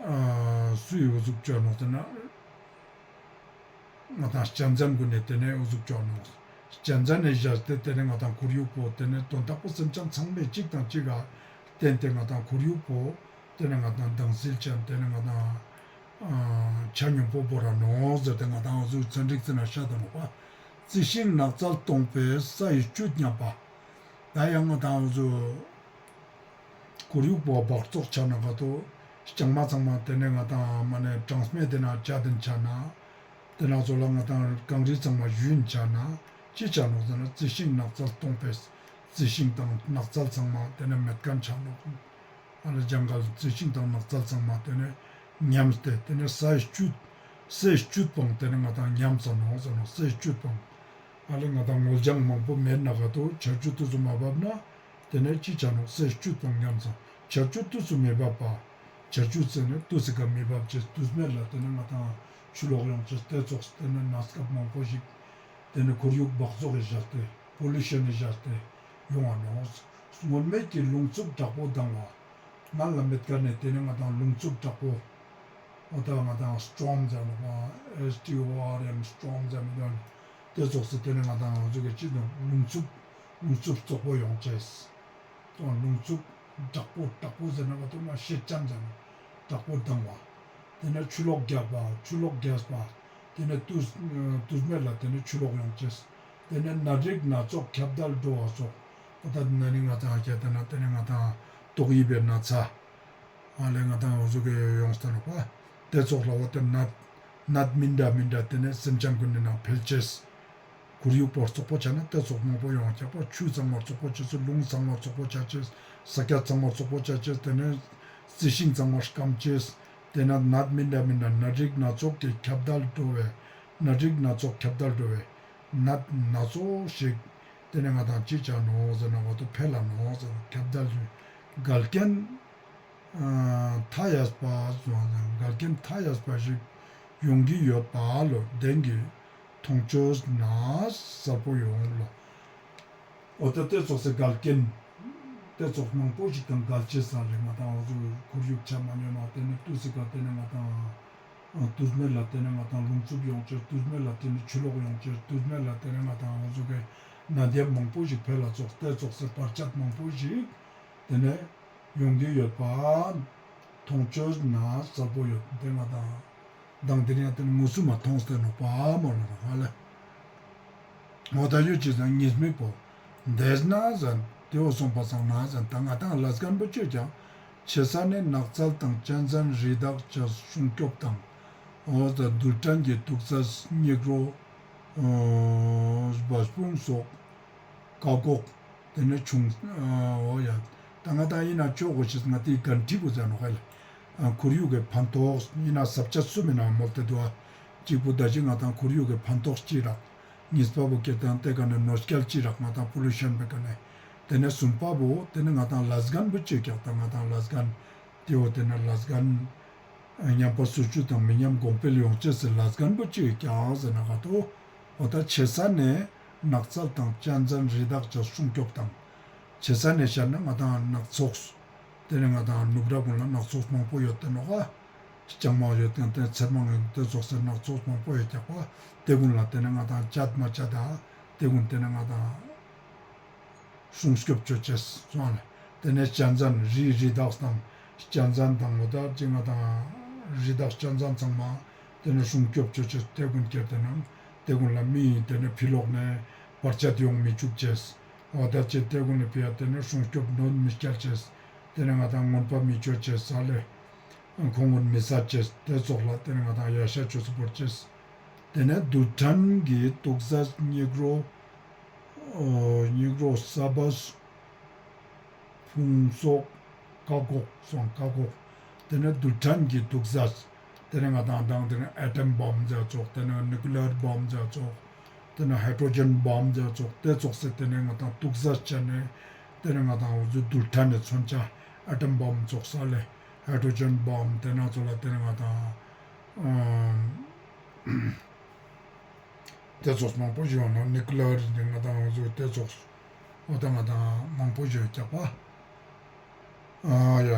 ཨ་སུའི་འོ་ཟུག་ཅོ་ནོག་ཟེར་ན། ང་དང་གཅན་གཟན་གུན་ནི་ཏེ་ནེ་འོ་ཟུག་ཅོ་ནོག། གཅན་གཟན་ནེ་བཞག་སྟེ་ཏེ་ནེ་ང་དང་ཁོར་ཡུག་པོ་ཏེ་ནེ་དོན་དག་པོ་སེམས་ཅན་ཚང་མས་གཅིག་དང་གཅིག་ག་བརྟེན་ཏེ་ང་དང་ཁོར་ཡུག་པོ་ཏེ་ནེ་ང་དང་དྭངས་བསིལ་ཅན་ཏེ་ནེ་ང་དང་ཨ་ཆ་སྙོམས་པོ་བོར་ར་ནོག་ཟེར་ཏེ་ང་དང་འོ་ཟུག་ཚན་རིག་ཅན་ན་ཤད་ད་ནོག་པ། རྩི་ཤིང་ནགས་ཚལ་སྟོང་པས་ས་ཡི་བཅུད་ཉམས་པ། ད་ཡང་ང་དང་འོ་ཟུག་ཁོར་ཡུག་པོ་འབག་བཙོག་ཆ་ན་ག་ཏོ་ལྕང་མ་ཚང་མ་ཏེ་ནེ་ང་དང་མ་ནེ་གྲངས་མེད་ཏེ་ན་བཅད་དེ་ཆ་ན། ཏེ་ནེ་ཚོ་ལ་ང་དང་གངས་རི་ཚང་མ་ཞུན་ཆ་ན་ཅི་ཆ་ནོག་ཟེར་ན་རྩི་ཤིང་ནགས་ཚལ་སྟོང་པས། རྩི་ཤིང་དང་ནགས་ཚལ་ཚང་མ་ཏེ་ནེ་མེད་ཁན་ཆ་ནོག། ཨ་ལེ་ཇང་གལ་རྩི་ཤིང་དང་ནགས་ཚལ་ཚང་མ་ཏེ་ནེ་ཉམས་ཏེ་ཏེ་ནེ་སའི་བཅུད་སའི་བཅུད་པོའང་ཏེ་ནེ་ང་དང་ཉམས་ས་ནོག་ཟེར་ནོག། སའི་བཅུད་པོའང་ཨ་ལེ་ང་དང་སྔོ་ལྗང་མང་པོ་མེད་ན་ག་ཏོ་ཆར་ཆུ་དུས་སུ་མ་བབས་ན་ཏེ་ནེ་ཅི་ཆ་ནོག། སའི་བཅུད་པོའང་ཉམས་ས། ཆར་ཆུ་དུས་སུ་མི་བབས་པ། ཆར་ཆུ་ཟེར་ན་དུས་སི་ཀ་མི་བབས་ཅེས་དུས་མེད་ལ་ཏེ་ནེ་ང་དང་ཆུ་ལོག་ཡོང་ཅེས་ཏེ་ཙོགས་ཏེ་ནེ་གནས་སྐབས་མང་པོ་ཞིག་ཏེ་ནེ་ཁོར་ཡུག་འབག་བཙོག་གི་བཞག་སྟེ་པོ་ལུ་ཤན་ནི་བཞག་སྟེ་ཡོང་བ་ནོག། སྔོན་མེད་ཀྱི་རླུང་འཚུབ་དྲག་པོ་ལྡང་བ། སྔར་ལ་མེད་ཁན་ནི་ཏེ་ནེ་ང་དང་རླུང་འཚུབ་དྲག་པོ། འོ་ད་ང་དང་སི་ཊོརམ་ཟེར་ནོག་པ། S T O R M སི་ཊོརམ་ཟེར་མི་དོན། ཏེ་ཙོགས་སི་ཏེ་ནེ་ང་དང་འོ་ཟུག་གི་ཅི་དང་རླུང་འཚུབ་རླུང་འཚུབ་བཙོག་པོ་ཡོང་ཅེས། རླུང་འཚུབ་དྲག་པོ་དྲག་པོ་ཟེར་ན་ག་ཏོ་མ་ཤེད་ཅན་ཟེར་ནོག། དྲག་པོ་ལྡང་བ། ཏེ་ནེ་ཆུ་ལོག་རྒྱག་པ། ཆུ་ལོག་རྒྱག་པ། ཏེ་ནེ་དུས་དུས་མེད་ལ་ཏེ་ནེ་ཆུ་ལོག་ཡོང་ཅེས། ཏེ་ནེ་ནད་རིགས་སྣ་ཚོགས་ཁྱབ་བརྡལ་འགྲོ་བ་སོགས། འོ་ད་ནད་རིགས་ང་དང་ཁྱད་ཏེ་ན་ཏེ་ནེ་ང་དང་ཏོག་དབྱིབས་པའི་ན་ཚ། ཨ་ལེ་ང་དང་འོ་ཟུག་གི་ཡོངས་ཏེ་ནོག་པ། ཏེ་ཙོགས་ལ་འོ་ཏེ་ནད་ནད་མི་འདྲ་མི་འདྲ་ཏེ་ནེ་སེམས་ཅན་གུན་ནི་ནང་འཕེལ་ཅེས། ཁོར་ཡུག་པོ་བཙོག་པོ་ཆ་ན་ཏེ་ཙོགས་མང་པོ་ཡོང་ཆ་པ། ཆུ་ཚང་མ་བཙོག་པོ་ཆ་ཅེས། རླུང་ཚང་མ་བཙོག་པོ་ཆ་ཅེས། ས་ཆ་ཚང་མ་བཙོག་པོ་ཆ་ཅེས། ཏེ་ནེ་རྩི་ཤིང་ཚང་མ་སྐམ་ཅེས། ཏེ་ནེ་ནད་མི་འདྲ་མི་འདྲ་ནད་རིགས་སྣ་ཚོགས་ཀྱི་ཁྱབ་བརྡལ་འགྲོ་བའི་ནད་རིགས་སྣ་ཚོགས་ཁྱབ་བརྡལ་འགྲོ་བའི་ནད་སྣ་ཚོགས་ཤིག་ཏེ་ནེ་ང་དང་ཅི་ཆ་ནོག་ཟེར་ན་ང་ཏོ་འཕེལ་ལ་ནོག་ཟེར་ཁྱབ་བརྡལ་ཞིག་འགལ་རྐྱེན་མཐའ་ཡས་པ་འགལ་རྐྱེན་མཐའ་ཡས་པ་ཞིག་ཡོང་གི་ཡོད་པ་ལོ། བདེན་གྱི་མཐོང་ཆོས་ན་གསལ་པོ་ཡོང་ལོ། འོ་ད་ཏེ་ཙོགས་སི་འགལ་རྐྱེན་ཏེ་ཙོགས་མང་པོ་ཞིག་དང་འགལ་ཅེས་ས་ལེ་ང་དང་འོ་ཟུག་ཁོར་ཡུག་ཆ་མ་སྙོམས་ན་ཏེ་ནེ་དུས་སི་ཀ་ཏེ་ནེ་ང་དང་དུས་མེད་ལ་ཏེ་ནེ་ང་དང་རླུང་འཚུབ་ཡོང་ཅེས། དུས་མེད་ལ་ཏེ་ནེ་ཆུ་ལོག་ཡོང་ཅེས། དུས་མེད་ལ་ཏེ་ནེ་ང་དང་འོ་ཟུག་གི་ནད་ཡམས་མང་པོ་ཞིག་འཕེལ་ལ་ཙོགས་ཏེ་ཙོགས་སི་བར་ཆད་མང་པོ་ཞིག་ཏེ་ནེ་ཡོང་གི་ཡོད་པ་མཐོང་ཆོས་ན་གསལ་པོ་ཡོད། ཏེ་ང་དང་དང་དེ་རིང་ཏེ་ནེ་དངོས་སུ་མ་མཐོང་སྟེ་ནོག་པ་མོལ་ལ་ཧ་ལེ། འོ་ད་ཡོད་ཅེས་ཟེར་ཉིས་མི་པོ། དེས་ན་ཟེར་ཏེ་འོ་སོང་པ་སང་ན་ཟེར་ད་ང་དང་ལས་ཁན་པོ་ཅོས་ཀྱང་ཆེ་ས་ནེ་ནགས་ཚལ་དང་གཅན་གཟན་རི་དྭགས་ཀྱི་སྲུང་སྐྱོབ་དང་། འོ་ད་རྡུལ་ཕྲན་གྱི་དུག་རྫས་སྙིགས་རོ་འབའ་སྤུངས་སོགས་བཀག་འགོག་ཏེ་ནེ་ཆུང་འོ་ཡ། ད་ང་དང་ཨིན་ན་ཅོ་གོ་ཤེས་ང་ཏེ་གན་ཁྲི་བོ་ཟེར་ནོག་ཧ་ལེ། ཁོར་ཡུག་གི་ཕན་ཐོགས་ཨིན་ན་ས་ཆ་སུ་མེན་ན་མོལ་ཏེ་དུག་ག་གཅིག་པོ་ད་ཅི་ང་དང་ཁོར་ཡུག་གི་ཕན་ཐོགས་ཅི་རག་གཉིས་པ་བོ་སྐད་དང་ཏེ་ཀ་ནེ་ནོར་སྐལ་ཅི་རག་ང་དང་པོ་ལུ་ཤན་བེ་ཀ་ནེ། ཏེ་ནེ་གསུམ་པ་བོ་ཏེ་ནེ་ང་དང་ལས་ཁན་བོ་ཅོས་ཀྱང་ད་ང་དང་ལས་ཁན་ཏེ་བོ་ཏེ་ནེ་ལས་ཁན་ཉམས་པ་སོར་ཆུད་དང་མི་ཉམས་གོང་འཕེལ་ཡོང་ཅེས་སི་ལས་ཁན་བོ་ཅོས་ཀྱང་ཟེར་ན་ག་ཏོ། འོ་ད་ཆེ་ས་ནེ་ནགས་ཚལ་དང་གཅན་གཟན་རི་དྭགས་ཀྱི་སྲུང་སྐྱོབ་དང་། ཆེ་ས་ནེ་ཤད་ན་ང་དང་ནགས་ཚལ། ཏེ་ནེ་ང་དང་ནུབ་ར་གུན་ལ་ནགས་ཚལ་མང་པོ་ཡོད་ཏེ་ནོག་ག་ལྕང་མ་ཡོད་ཏེ་ཚེར་མང་ཡོད་ཏེ་ཙོགས་སི་ནགས་ཚལ་མང་པོ་ཡོད་ཀྱག་པ། ཏེ་གུན་ལ་ཏེ་ནེ་ང་དང་ཅད་མ་ཅད་ད་ཏེ་གུན་ཏེ་ནེ་ང་དང་སྲུང་སྐྱོབ་ཅོ་ཅེས་སོང་ལེ། ཏེ་ནེ་གཅན་གཟན་རི་རི་དྭགས་དང་གཅན་གཟན་དང་འོ་ད་ཅི་ང་དང་རི་དྭགས་གཅན་གཟན་ཚང་མ་ཏེ་ནེ་སྲུང་སྐྱོབ་ཅོ་ཅེས་ཏེ་གུན་ཁྱེར་ཏེ་ནང་ཏེ་གུན་ལ་མི་ཏེ་ནེ་ཕི་ལོག་ནེ་བར་ཆད་ཡོང་མི་ཅུག་ཅེས། འོ་ད་ཅི་ཏེ་གུན་ནི་ཕི་ཡ་ཏེ་ནེ་སྲུང་སྐྱོབ་གནོད་མི་སྐྱལ་ཅེས། ཏེ་ནེ་ང་དང་རྔོན་པ་མི་ཅོ་ཅེས་ས་ལེ། ཁོང་གུན་མི་ཟ་ཅེས་ཏེ་ཙོགས་ལ་ཏེ་ནེ་ང་དང་ཡ་ཤ་ཅོས་སུ་བོར་ཅེས། ཏེ་ནེ་རྡུལ་ཕྲན་གྱི་དུག་རྫས་སྙིགས་རོ། སྙིགས་རོ་ས་བབས་ཕུང་སོགས་བཀག་འགོག་སོང་བཀག་འགོག་ཏེ་ནེ་རྡུལ་ཕྲན་གྱི་དུག་རྫས། ཏེ་ནེ་ང་དང་དང་ཏེ་ནེ་ཨེ་ཊམ་བོམ་ཟེར་ཙོགས་ཏེ་ནེ་ནིའུ་ཀི་ལི་ཡར་བོམ་ཟེར་ཙོགས། ཏེ་ནེ་ཧའི་ཌྲོ་ཇན་བོམ་ཟེར་ཙོགས་ཏེ་ཙོགས་སི་ཏེ་ནེ་ང་དང་དུག་རྫས་ཅན་ནེ་ཏེ་ནེ་ང་དང་འོ་ཟུག་རྡུལ་ཕྲན་ནི་མཚོན་ཆ་ ཨེ་ཊམ་བོམ་ཙོགས་ལེ། ཧའི་ཌྲོ་ཇན་བོམ་ཏེ་ན་ཙོགས་ལ་ཏེ་ནེ་ང་དང་ཨ་ཏེ་ཙོགས་མང་པོ་ཞིག་ཡོང་ན་ནིའུ་ཀི་ལེར་ཏེ་ང་དང་འོ་ཟུག་ཏེ་ཙོགས་འོ་ད་ང་དང་མང་པོ་ཞིག་རྒྱག་པ། ཨ་ཡ།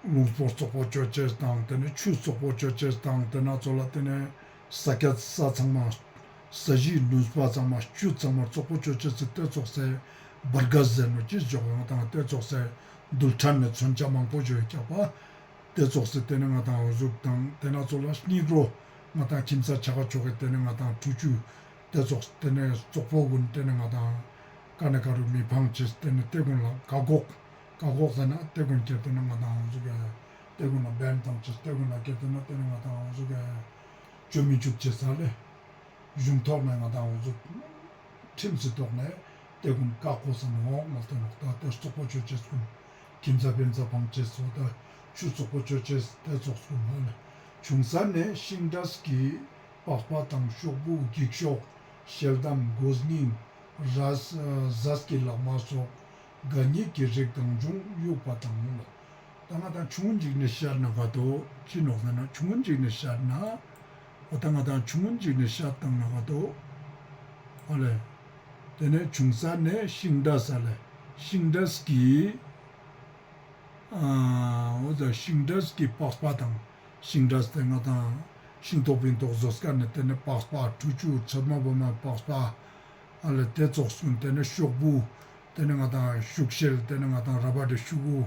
རླུང་སྤོར་བཙོག་པོ་ཅོ་ཅེས་དང་ཏེ་ནེ་ཆུ་བཙོག་པོ་ཅོ་ཅེས་དང་ཏེ་ན་ཙོགས་ལ་ཏེ་ནེ་ས་ཀྱད་ས་ཚང་མ་ས་གཞི་ནུས་པ་ཚང་མ་ཆུ་ཚང་མ་བཙོག་པོ་ཅོ་ཅེས་སི་ཏེ་ཙོགས་སེ་བར་ག་ཟེར་ནོ་ཅི་ཙོགས་ཡང་དང་ཏེ་ཙོགས་སེ་རྡུལ་ཕྲན་ནི་མཚོན་ཆ་མང་པོ་ཞིག་རྒྱག་པ། ཏེ་ཙོགས་སེ་ཏེ་ནེ་ང་དང་འོ་ཟུག་དང་ཏེ་ན་ཙོགས་ལ་སྙིགས་རོ་ང་དང་ཁྱིམ་ཚ་ཆ་ག་ཆོ་གེ་ཏེ་ནེ་ང་དང་ཁྲུས་ཆུ་ཏེ་ཙོགས་ཏེ་ནེ་བཙོག་པོ་གུན་ཏེ་ནེ་ང་དང་ཀ་ནེ་ཀ་རུ་མི་ཕང་ཅེས་ཏེ་ནེ་ཏེ་གུན་ལ་བཀག་འགོག་བཀག་འགོག་ཟེར་ན་ཏེ་གུན་ཁྱེར་ཏེ་ནེ་ང་དང་འོ་ཟུག་གི་ཏེ་གུན་ལ་བེན་ཏང་ཅེས་ཏེ་གུན་ལ་ཁྱེར་ཏེ་ནེ་ཏེ་ནེ་ང་དང་འོ་ཟུག་གི་ཅོ་མི་ཅུག་ཅེས་ལེ། གཞུང་ཐོག་ནེ་ང་དང་འོ་ཟུག་ཁྲིམས་སི་ཐོག་ནེ་ཏེ་གུན་བཀག་འགོག་ཟེར་ནོག་ང་ཏེ་ནོག་ད་ཏེ་བཙོག་པོ་ཅོ་ཅེས་གུན། ཁྱིམ་ཚ་བེན་ཚ་ཕང་ཅེས་སོ་ད་ཆུ་བཙོག་པོ་ཅོ་ཅེས་ཏེ་ཙོགས་གུན་ལ་ལེ། ཆུང་ས་ནེ་ཤིང་འབྲས་ཀྱི་པགས་པ་དང་ཤོག་བུ་འགྱིག་ཤོག་ཤེལ་དམ་གོས་རྙིང་རས་ཟས་ཀྱི་ལྷག་མ་སོགས་གད་སྙིགས་ཀྱི་རིགས་གང་བྱུང་གཡུག་པ་དང་ལེ། ད་ང་དང་ཆུང་ངུན་ཞིག་ནེ་ཤད་ན་ག་ཏོ་ཅི་ནོག་ཟེར་ན་ཆུང་ངུན་ཞིག་ནེ་ཤད་ན་འོ་ད་ང་དང་ཆུང་ངུན་ཞིག་ནེ་ཤད་ཏང་ན་ག་ཏོ་ཨ་ལེ། ཏེ་ནེ་ཆུང་ས་ནེ་ཤིང་འབྲས་ཨ་ལེ་ཤིང་འབྲས་ཀྱི་ཨ་འོ་ད་ཤིང་འབྲས་ཀྱི་པགས་པ་དང་ཤིང་འབྲས་ཏེ་ང་དང་ཤིང་ཏོག་པིང་ཏོག་ཟོས་ཀ་ནེ་ཏེ་ནེ་པགས་པ་ཁྲུས་ཆུ་ཚོད་མ་བོ་མ་པགས་པ་ཨ་ལེ་ཏེ་ཙོགས་གུན་ཏེ་ནེ་ཤོག་བུ་ཏེ་ནེ་ང་དང་ཤུག་ཤེལ་ཏེ་ནེ་ང་དང་ར་བར་ཏེ་ཤུ་གུ་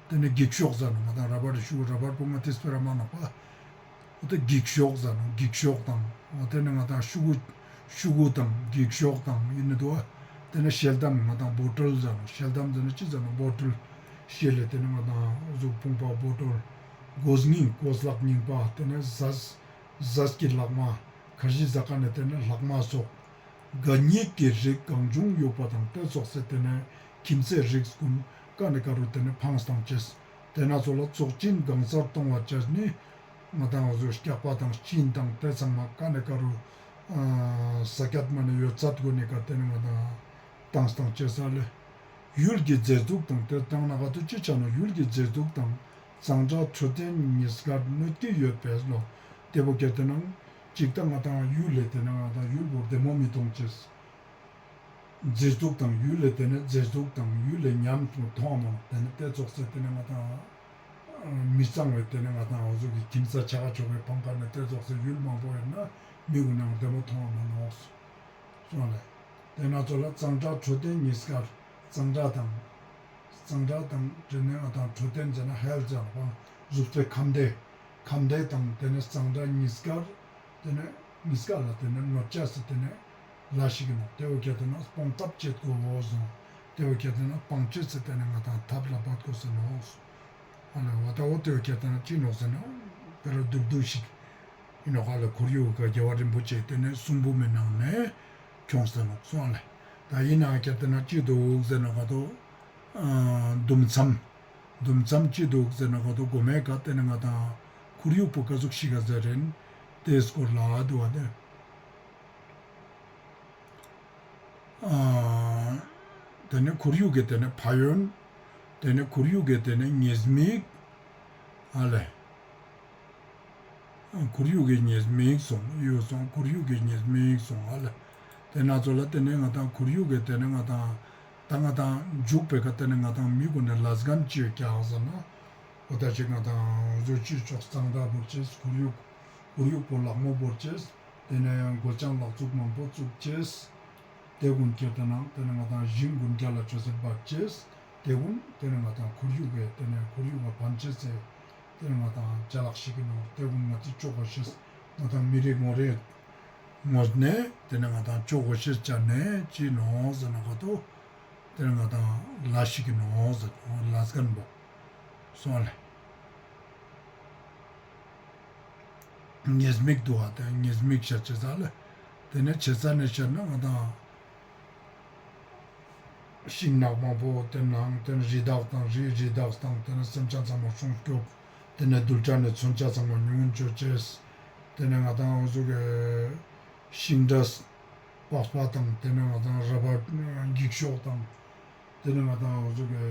ཏེ་ནེ་འགྱིག་ཤོག་ཟེར་ནོག་ང་དང་ར་བར་ཏེ་ཤུ་གུ་ར་བར་པོ་ང་ཏིས་སྤེ་ར་མ་ནོག་པ། འོ་ཏེ་འགྱིག་ཤོག་ཟེར་ནོག་འགྱིག་ཤོག་དང་འོ་ཏེ་ནེ་ང་དང་ཤུ་གུ་ཤུ་གུ་དང་འགྱིག་ཤོག་དང་ཨིན་ནི་དུག་པ། ཏེ་ནེ་ཤེལ་དམ་ང་དང་བོ་ཊལ་ཟེར་ནོག་ཤེལ་དམ་ཟེར་ན་ཅི་ཟེར་ནོག་བོ་ཊལ་ཤེལ་ལེ་ཏེ་ནེ་ང་དང་འོ་ཟུག་ཕུང་པ་བོ་ཊལ་གོས་རྙིང་གོས་ལག་རྙིང་པ་ཏེ་ནེ་ཟས་ཟས་ཀྱི་ལྷག་མ་ཁར་ཇི་ཟ་ཀ་ནེ་ཏེ་ནེ་ལྷག་མ་སོགས། གད་སྙིགས་ཀྱི་རིགས་གང་བྱུང་གཡུག་པ་དང་ཏེ་ཙོགས་སེ་ཏེ་ནེ་ཁྱིམ་ཚའི་རིགས་གུན་ཀ་ནེ་ཀ་རུ་ཏེ་ནེ་ཕངས་ཏང་ཅེས། ཏེ་ན་ཙོགས་ལ་བཙོག་གཅིན་གང་སར་གཏོང་བ་ཅེས་ནི་ང་དང་འོ་ཟུག་སྐྱག་པ་དང་གཅིན་དང་ཏེ་ཚང་མ་ཀ་ནེ་ཀ་རུ་ཨ་ས་ཀྱད་མ་ནེ་ཡོད་ཚད་གུན་ནེ་ཀ་ཏེ་ནེ་ང་དང་ཏང་ཏང་ཅེས་ཨ་ལེ། ཡུལ་གྱི་མཛེས་སྡུག་དང་ཏེ་ཏང་ན་ག་ཏོ་ཅི་ཆ་ནོག་ཡུལ་གྱི་མཛེས་སྡུག་དང་གཙང་སྦྲ་འཕྲོད་བསྟེན་གཉིས་ཀར་གནོད་ཀྱི་ཡོད་པས་ལོ། ཏེ་བོ་ཁྱེར་ཏེ་ན་ཅིག་ད་ང་དང་ཡུལ་ལེ་ཏེ་ནེ་ང་དང་ཡུལ་བོ་བདེ་མོ་མི་ཐོང་ཅེས། མཛེས་སྡུག་དང་ཡུལ་ལེ་ཏེ་ནེ་མཛེས་སྡུག་དང་ཡུལ་ལེ་ཉམས་སུ་ཐོང་མ་ནོག་ཏེ་ནེ་ཏེ་ཙོགས་སེ་ཏེ་ནེ་ང་དང་མི་གཙང་བའི་ཏེ་ནེ་ང་དང་འོ་ཟུག་གི་ཁྱིམ་ཚ་ཆ་ག་ཆོ་གེ་ཕང་ཀ་ནེ་ཏེ་ཙོགས་སེ་ཡུལ་མང་པོ་ཡོད་ན་མི་གུན་ནང་བདེ་མོ་ཐོང་མ་ནོག་སོང་ལེ། ཏེ་ན་ཙོགས་ལ་གཙང་སྦྲ་འཕྲོད་བསྟེན་གཉིས་ཀར་གཙང་སྦྲ་དང་གཙང་སྦྲ་དང་ཏེ་ནེ་ང་དང་འཕྲོད་བསྟེན་ཟེར་ན་ཧེལ་ཐ་ཟེར་ན་གཟུགས་པོའི་ཁམས་བདེ་ཁམས་བདེ་དང་ཏེ་ནེ་གཙང་སྦྲ་གཉིས་ཀར་ཏེ་ནེ་གཉིས་ཀ་ལ་ཏེ་ནེ་གནོད་ཅེས་སི་ཏེ་ནེ་ལས་ཤིག་ཨིན་ནོག་ཏེ་བོ་ཁྱེར་ཏེ་ན་སྤོང་ཐབས་ཅོ་དགོས་འོ་སོང་། ཏེ་བོ་ཁྱེར་ཏེ་ན་སྤང་ཅེས་སི་ཏེ་ནེ་ང་དང་ཐབས་ལ་འབད་དགོས་ཟེར་ནོག་ཨ་ལེ་འོ་ད་འོ་ཏེ་བོ་ཁྱེར་ཏེ་ན་ཅི་ནོག་ཟེར་ན་དཔེ་ར་མདོར་བསྡུས་ཤིག་ཨིན་ནོག་ཨ་ལེ། ཁོར་ཡུག་ག་རྒྱལ་བ་རིན་པོ་ཆེ་ཏེ་ནེ་གསུང་འབུམ་མི་ནང་ནེ་ཁྱོངས་ཏེ་ནོག་སོང་ཨ་ལེ། ད་ཨིན་ན་ཁྱེར་ཏེ་ན་ཅི་དུག་ཟེར་ན་ག་ཏོ་ཨ་དུམ་མཚམས་དུམ་མཚམས་ཅི་དུག་ཟེར་ན་ག་ཏོ་གོ་མའེ་ཀ་ཏེ་ནེ་ང་དང་ཁོར་ཡུག་པོ་ཀ་ཟུག་ཤིག་ག་ཟེར་རེན་ཏེ་སྐོར་ལ་དུག་པ་ཏེ། ཨ་ཏེ་ནེ་ཁོར་ཡུག་གི་ཏེ་ནེ་ཕན་ཡོན། ཏེ་ནེ་ཁོར་ཡུག་གི་ཏེ་ནེ་ཉེས་དམིགས། ཨ་ལེ། ཁོར་ཡུག་གི་ཉེས་དམིགས་སོང་ཡོད་སོང་ཁོར་ཡུག་གི་ཉེས་དམིགས་སོང་ཨ་ལེ། ཏེ་ན་ཙོགས་ལ་ཏེ་ནེ་ང་དང་ཁོར་ཡུག་གི་ཏེ་ནེ་ང་དང་ད་ང་དང་མཇུག་པེ་ཀ་ཏེ་ནེ་ང་དང་མི་གུན་ནེ་ལས་འགན་ཅི་ཡོད་ཀྱག་ཟེར་ན། འོ་ད་ཅིག་ང་དང་འོ་ཟུག་ཅི་ཙོགས་གཙང་སྦྲ་བོར་ཅེས་ཁོར་ཡུག་ཁོར་ཡུག་པོ་ལྷག་མོ་བོར་ཅེས། ཏེ་ནེ་གོ་ལྕང་ལག་བཙུགས་མང་པོ་བཙུགས་ཅེས། ཏེ་གུན་ཁྱེར་ཏེ་ན་ཏེ་ནེ་ང་དང་ཞིང་གུན་རྒྱ་ལ་ཆོས་སེ་འབད་ཅེས། ཏེ་གུན་ཏེ་ནེ་ང་དང་ཁོར་ཡུག་གི་ཏེ་ནེ་ཁོར་ཡུག་ག་ཕན་ཅེས་སི་ཏེ་ནེ་ང་དང་ཅ་ལག་ཤིག་ཨིན་ནོག་ཏེ་གུན་ང་དང་ཅོ་གོས་ཤེས་ང་དང་མི་རེ་ངོ་རེ་ངོས་ནེ་ཏེ་ནེ་ང་དང་ཅོ་གོས་ཤེས་ཅ་ནེ་ཅི་ནོག་ཟེར་ན་ག་ཏོ་ཏེ་ནེ་ང་དང་ལས་ཤིག་ཨིན་ནོག་ཟེར་ལས་འགན་བོ་སོང་ལེ། ཉེས་དམིགས་དུག་པ་ཏེ་ཉེས་དམིགས་ཤད་ཅེས་ཨ་ལེ། ཏེ་ནེ་ཆེ་ས་ནེ་ཤད་ན་ང་དང་ཤིང་ནགས་མང་པོ་ཏེ་ནང་ཏེ་ནེ་རི་དྭགས་དང་རི་རི་དྭགས་དང་ཏེ་ནེ་སེམས་ཅན་ཚང་མ་སྲུང་སྐྱོབ། ཏེ་ནེ་རྡུལ་ཕྲན་ནི་མཚོན་ཆ་ཚང་མ་ཉུང་ངུན་ཅོ་ཅེས། ཏེ་ནེ་ང་དང་འོ་ཟུག་གི་ཤིང་འབྲས་པགས་པ་དང་ཏེ་ནེ་ང་དང་ར་བར་འགྱིག་ཤོག་དང་ ཏེ་ནེ་ང་དང་འོ་ཟུག་གི་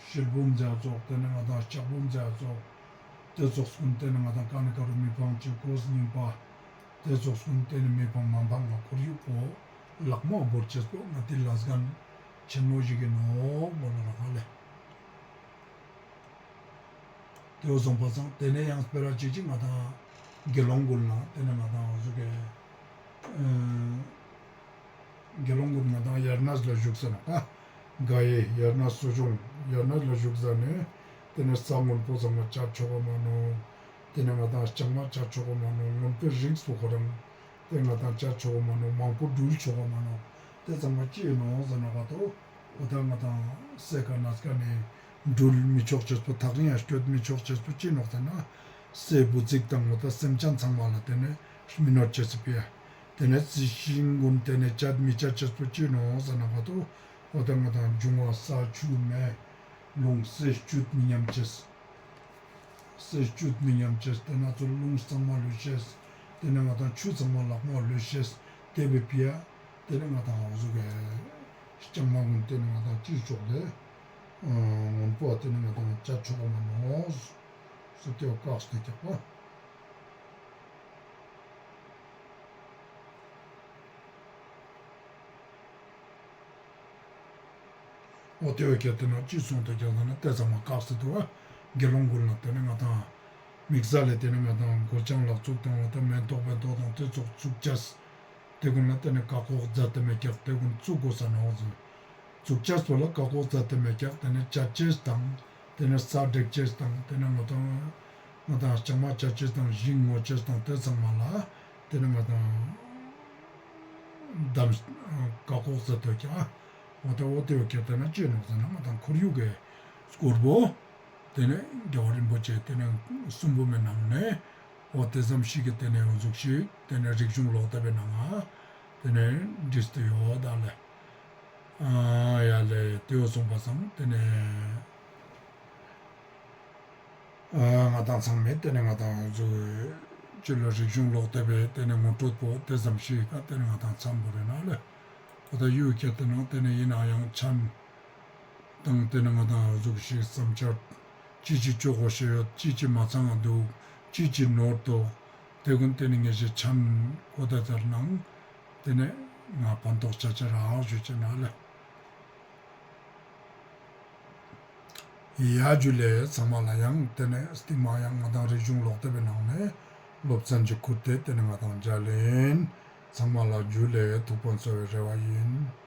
ཤེལ་བུམ་ཛད་ཙོགས། ཏེ་ནེ་ང་དང་ལྕགས་བུམ་ཛད་ཙོགས། ཏེ་ཙོགས་གུན་ཏེ་ནེ་ང་དང་ཀ་ནེ་ཀ་རུ་མི་ཕང་ཅེས་གོས་རྙིང་པ། ཏེ་ཙོགས་གུན་ཏེ་ནེ་མི་ཕང་མ་ཕང་ང་ཁོར་ཡུག་པོ་ལག་མོ་བོར་ཅེས་པོ་ང་ཏི་ལས་འགན་ཆེན་མོ་ཞིག་ཨིན་ནོག་མོལ་ལ་རག་ལེ། ཏེ་བོ་སོང་པ་སང་ཏེ་ནེ་ཡང་སྤེ་ར་ཅིག་ཅིག་ང་དང་དགེ་སློང་གུན་ལ་ཏེ་ནེ་ང་དང་འོ་ཟུག་གི་ཨ་དགེ་སློང་གུན་ང་དང་དབྱར་གནས་ལ་བཞུགས་ས་ནོག་པ། དགའ་ཡེ་དབྱར་གནས་གསོ་སྦྱོང་དབྱར་གནས་ལ་བཞུགས་ས་ནེ་ཏེ་ནེ་ས་སྔོན་པོ་ཚང་མ་ཅད་ཆོག་ག་མ་ནོག། ཏེ་ནེ་ང་དང་ལྕང་མ་ཅད་ཆོག་ག་མ་ནོག། སྔོན་པོའི་རིང་སོ་ཁོ་རང་ཏེ་ང་དང་ཅད་ཆོག་ག་མ་ནོག། མང་པོ་འགྲུལ་ཆོག་ག་མ་ནོག། ཏེ་ཚང་མ་ཅི་ཨིན་ནོག་ཟེར་ན་ག་ཏོ། འོ་ད་ང་དང་སའི་ཀ་གནས་ཀ་ནེ་འགྲུལ་མི་ཆོག་ཅེས་པོ་ཐག་རིང་ཡང་སྐྱོད་མི་ཆོག་ཅེས་པོ་ཅི་ནོག་ཟེར་ན། སའི་བུ་ཙིག་དང་འོ་ད་སེམས་ཅན་ཚང་མ་ལ་ཏེ་ནེ་མི་གནོད་ཅེས་སི་ཕི་ཡ། ཏེ་ནེ་རྩི་ཤིང་གུན་ཏེ་ནེ་ཅད་མི་ཅད་ཅེས་པོ་ཅི་ནོག་ཟེར་ན་ག་ཏོ། འོ་ད་ང་དང་འབྱུང་བ་ས་ཆུ་མེ་རླུང་སའི་བཅུད་མི་ཉམས་ཅེས། སའི་བཅུད་མི་ཉམས་ཅེས། ཏེ་ནེ་ཚུར་རླུང་གཙང་མ་ལུས་ཤེས། ཏེ་ནེ་ང་དང་ཆུ་གཙང་མ་ལག་མོ་ལུས་ཤེས། ཏེ་བོའི་ཕི་ཡ། ཏེ་ནེ་ང་དང་འོ་ཟུག་གི་ལྕང་མ་གུན་ཏེ་ནེ་ང་དང་ཅི་ཆོག་ལེ། སྔོན་པོ་ཏེ་ནེ་ང་དང་ཅད་ཆོག་ག་མ་ནོག་ཟེར་ཏེ་བཀག་སྟེ་རྒྱག་པ། འོ་ཏེ་བོ་ཁྱེར་ཏེ་ན་ཅི་སོང་སྟེ་རྒྱག་ཟེར་ན་ཏེ་ཚང་མ་བཀག་སྟེ་དུག་པ། དགེ་སློང་གུན་ལ་ཏེ་ནེ་ང་དང་དམིགས་བསལ་ལ་ཏེ་ནེ་ང་དང་མགོ་བྱང་ལག་བཙུགས་དང་འོ་ད་མེན་ཏོག་བེན་ཏོག་དང་ཏེ་ཙོགས་བཙུགས་ཅེས། ཏེ་གུན་ལ་ཏེ་ནེ་བཀག་འགོག་མཛད་དེ་མེད་ཀྱག། ཏེ་གུན་བཙུགས་དགོས་ས་ནོག་ཟེར། བཙུགས་ཅེས་པོ་ལ་བཀག་འགོག་མཛད་དེ་མེད་ཀྱག། ཏེ་ནེ་ཅད་ཅེས་དང་ཏེ་ནེ་ས་འབྲེག་ཅེས་དང་ཏེ་ནེ་ང་དང་ང་དང་ལྕང་མ་ཅད་ཅེས་དང་ཤིང་རྔོ་ཅེས་དང་ཏེ་ཚང་མ་ལ་ཏེ་ནེ་ང་དང་བཀག་འགོག་མཛད་དོ་ཀྱག། འོ་ད་འོ་ཏེ་བོ་ཁྱེར་ཏེ་ན་ཅི་ནོག་ཟེར་ན་ང་དང་ཁོར་ཡུག་གི་སྐོར་པོ། ཏེ་ནེ་རྒྱལ་བ་རིན་པོ་ཆེ་ཏེ་ནེ་གསུང་འབུམ་མི་ནང་ནེ་འོ་ཏེ་ཙམ་ཞིག་གི་ཏེ་ནེ་འོ་ཟུག་ཞིག་ཏེ་ནེ་རིག་གཞུང་ཀློག་དེབ་བི་ནང་ང་ཏེ་ནེ་བྲིས་ཏེ་ཡོད་ད་ལེ། ཨ་ཡ་ལེ་ཏེ་བོ་སོང་པ་སང་ཏེ་ནེ་ཨ་ང་དང་ཚང་མས་ཏེ་ནེ་ང་དང་འོ་ཟུག་ཅི་ལོ་རིག་གཞུང་ཀློག་དེབ་བི་ཏེ་ནེ་ངོ་སྤྲོད་པོ་ཏེ་ཙམ་ཞིག་ག་ཏེ་ནེ་ང་དང་མཚམས་བོར་རེ་ན་ལེ། འོ་ད་ཡུལ་སྐད་དེ་ནང་ཏེ་ནེ་ཨིན་ནའང་ཆན་དང་ཏེ་ནེ་ང་དང་འོ་ཟུག་ཞིག་བསམ་འཆར་ཅི་ཅི་ཅོ་གོས་ཤེས་ཡོད། ཅི་ཅི་མ་ཚང་ང་དུག། ཅི་ཅི་ནོར་དོ། ཏེ་གུན་ཏེ་ནེ་ངེ་ཞེ་ཆན་གོ་ད་ཚར་ནང་ཏེ་ནེ་ང་ཕན་ཐོགས་ཆ་ཆ་རག་ཞུ་ཅེས་ན་ལེ། ཡ་ཇུ་ལེ། ཚང་མ་ལ་ཡང་ཏེ་ནེ་སྟིང་མ་ཡང་ང་དང་རིག་གཞུང་ཀློག་དེབ་བི་ནང་ནེ་སློབ་ཚན་ཅིག་ཁུར་ཏེ་ཏེ་ནེ་ང་དང་མཇལ་ཨིན། ཚང་མ་ལ་ཇུ་ལེ། ཐུགས་ཕན་གསོས་པའི་རེ་བ་ཨིན།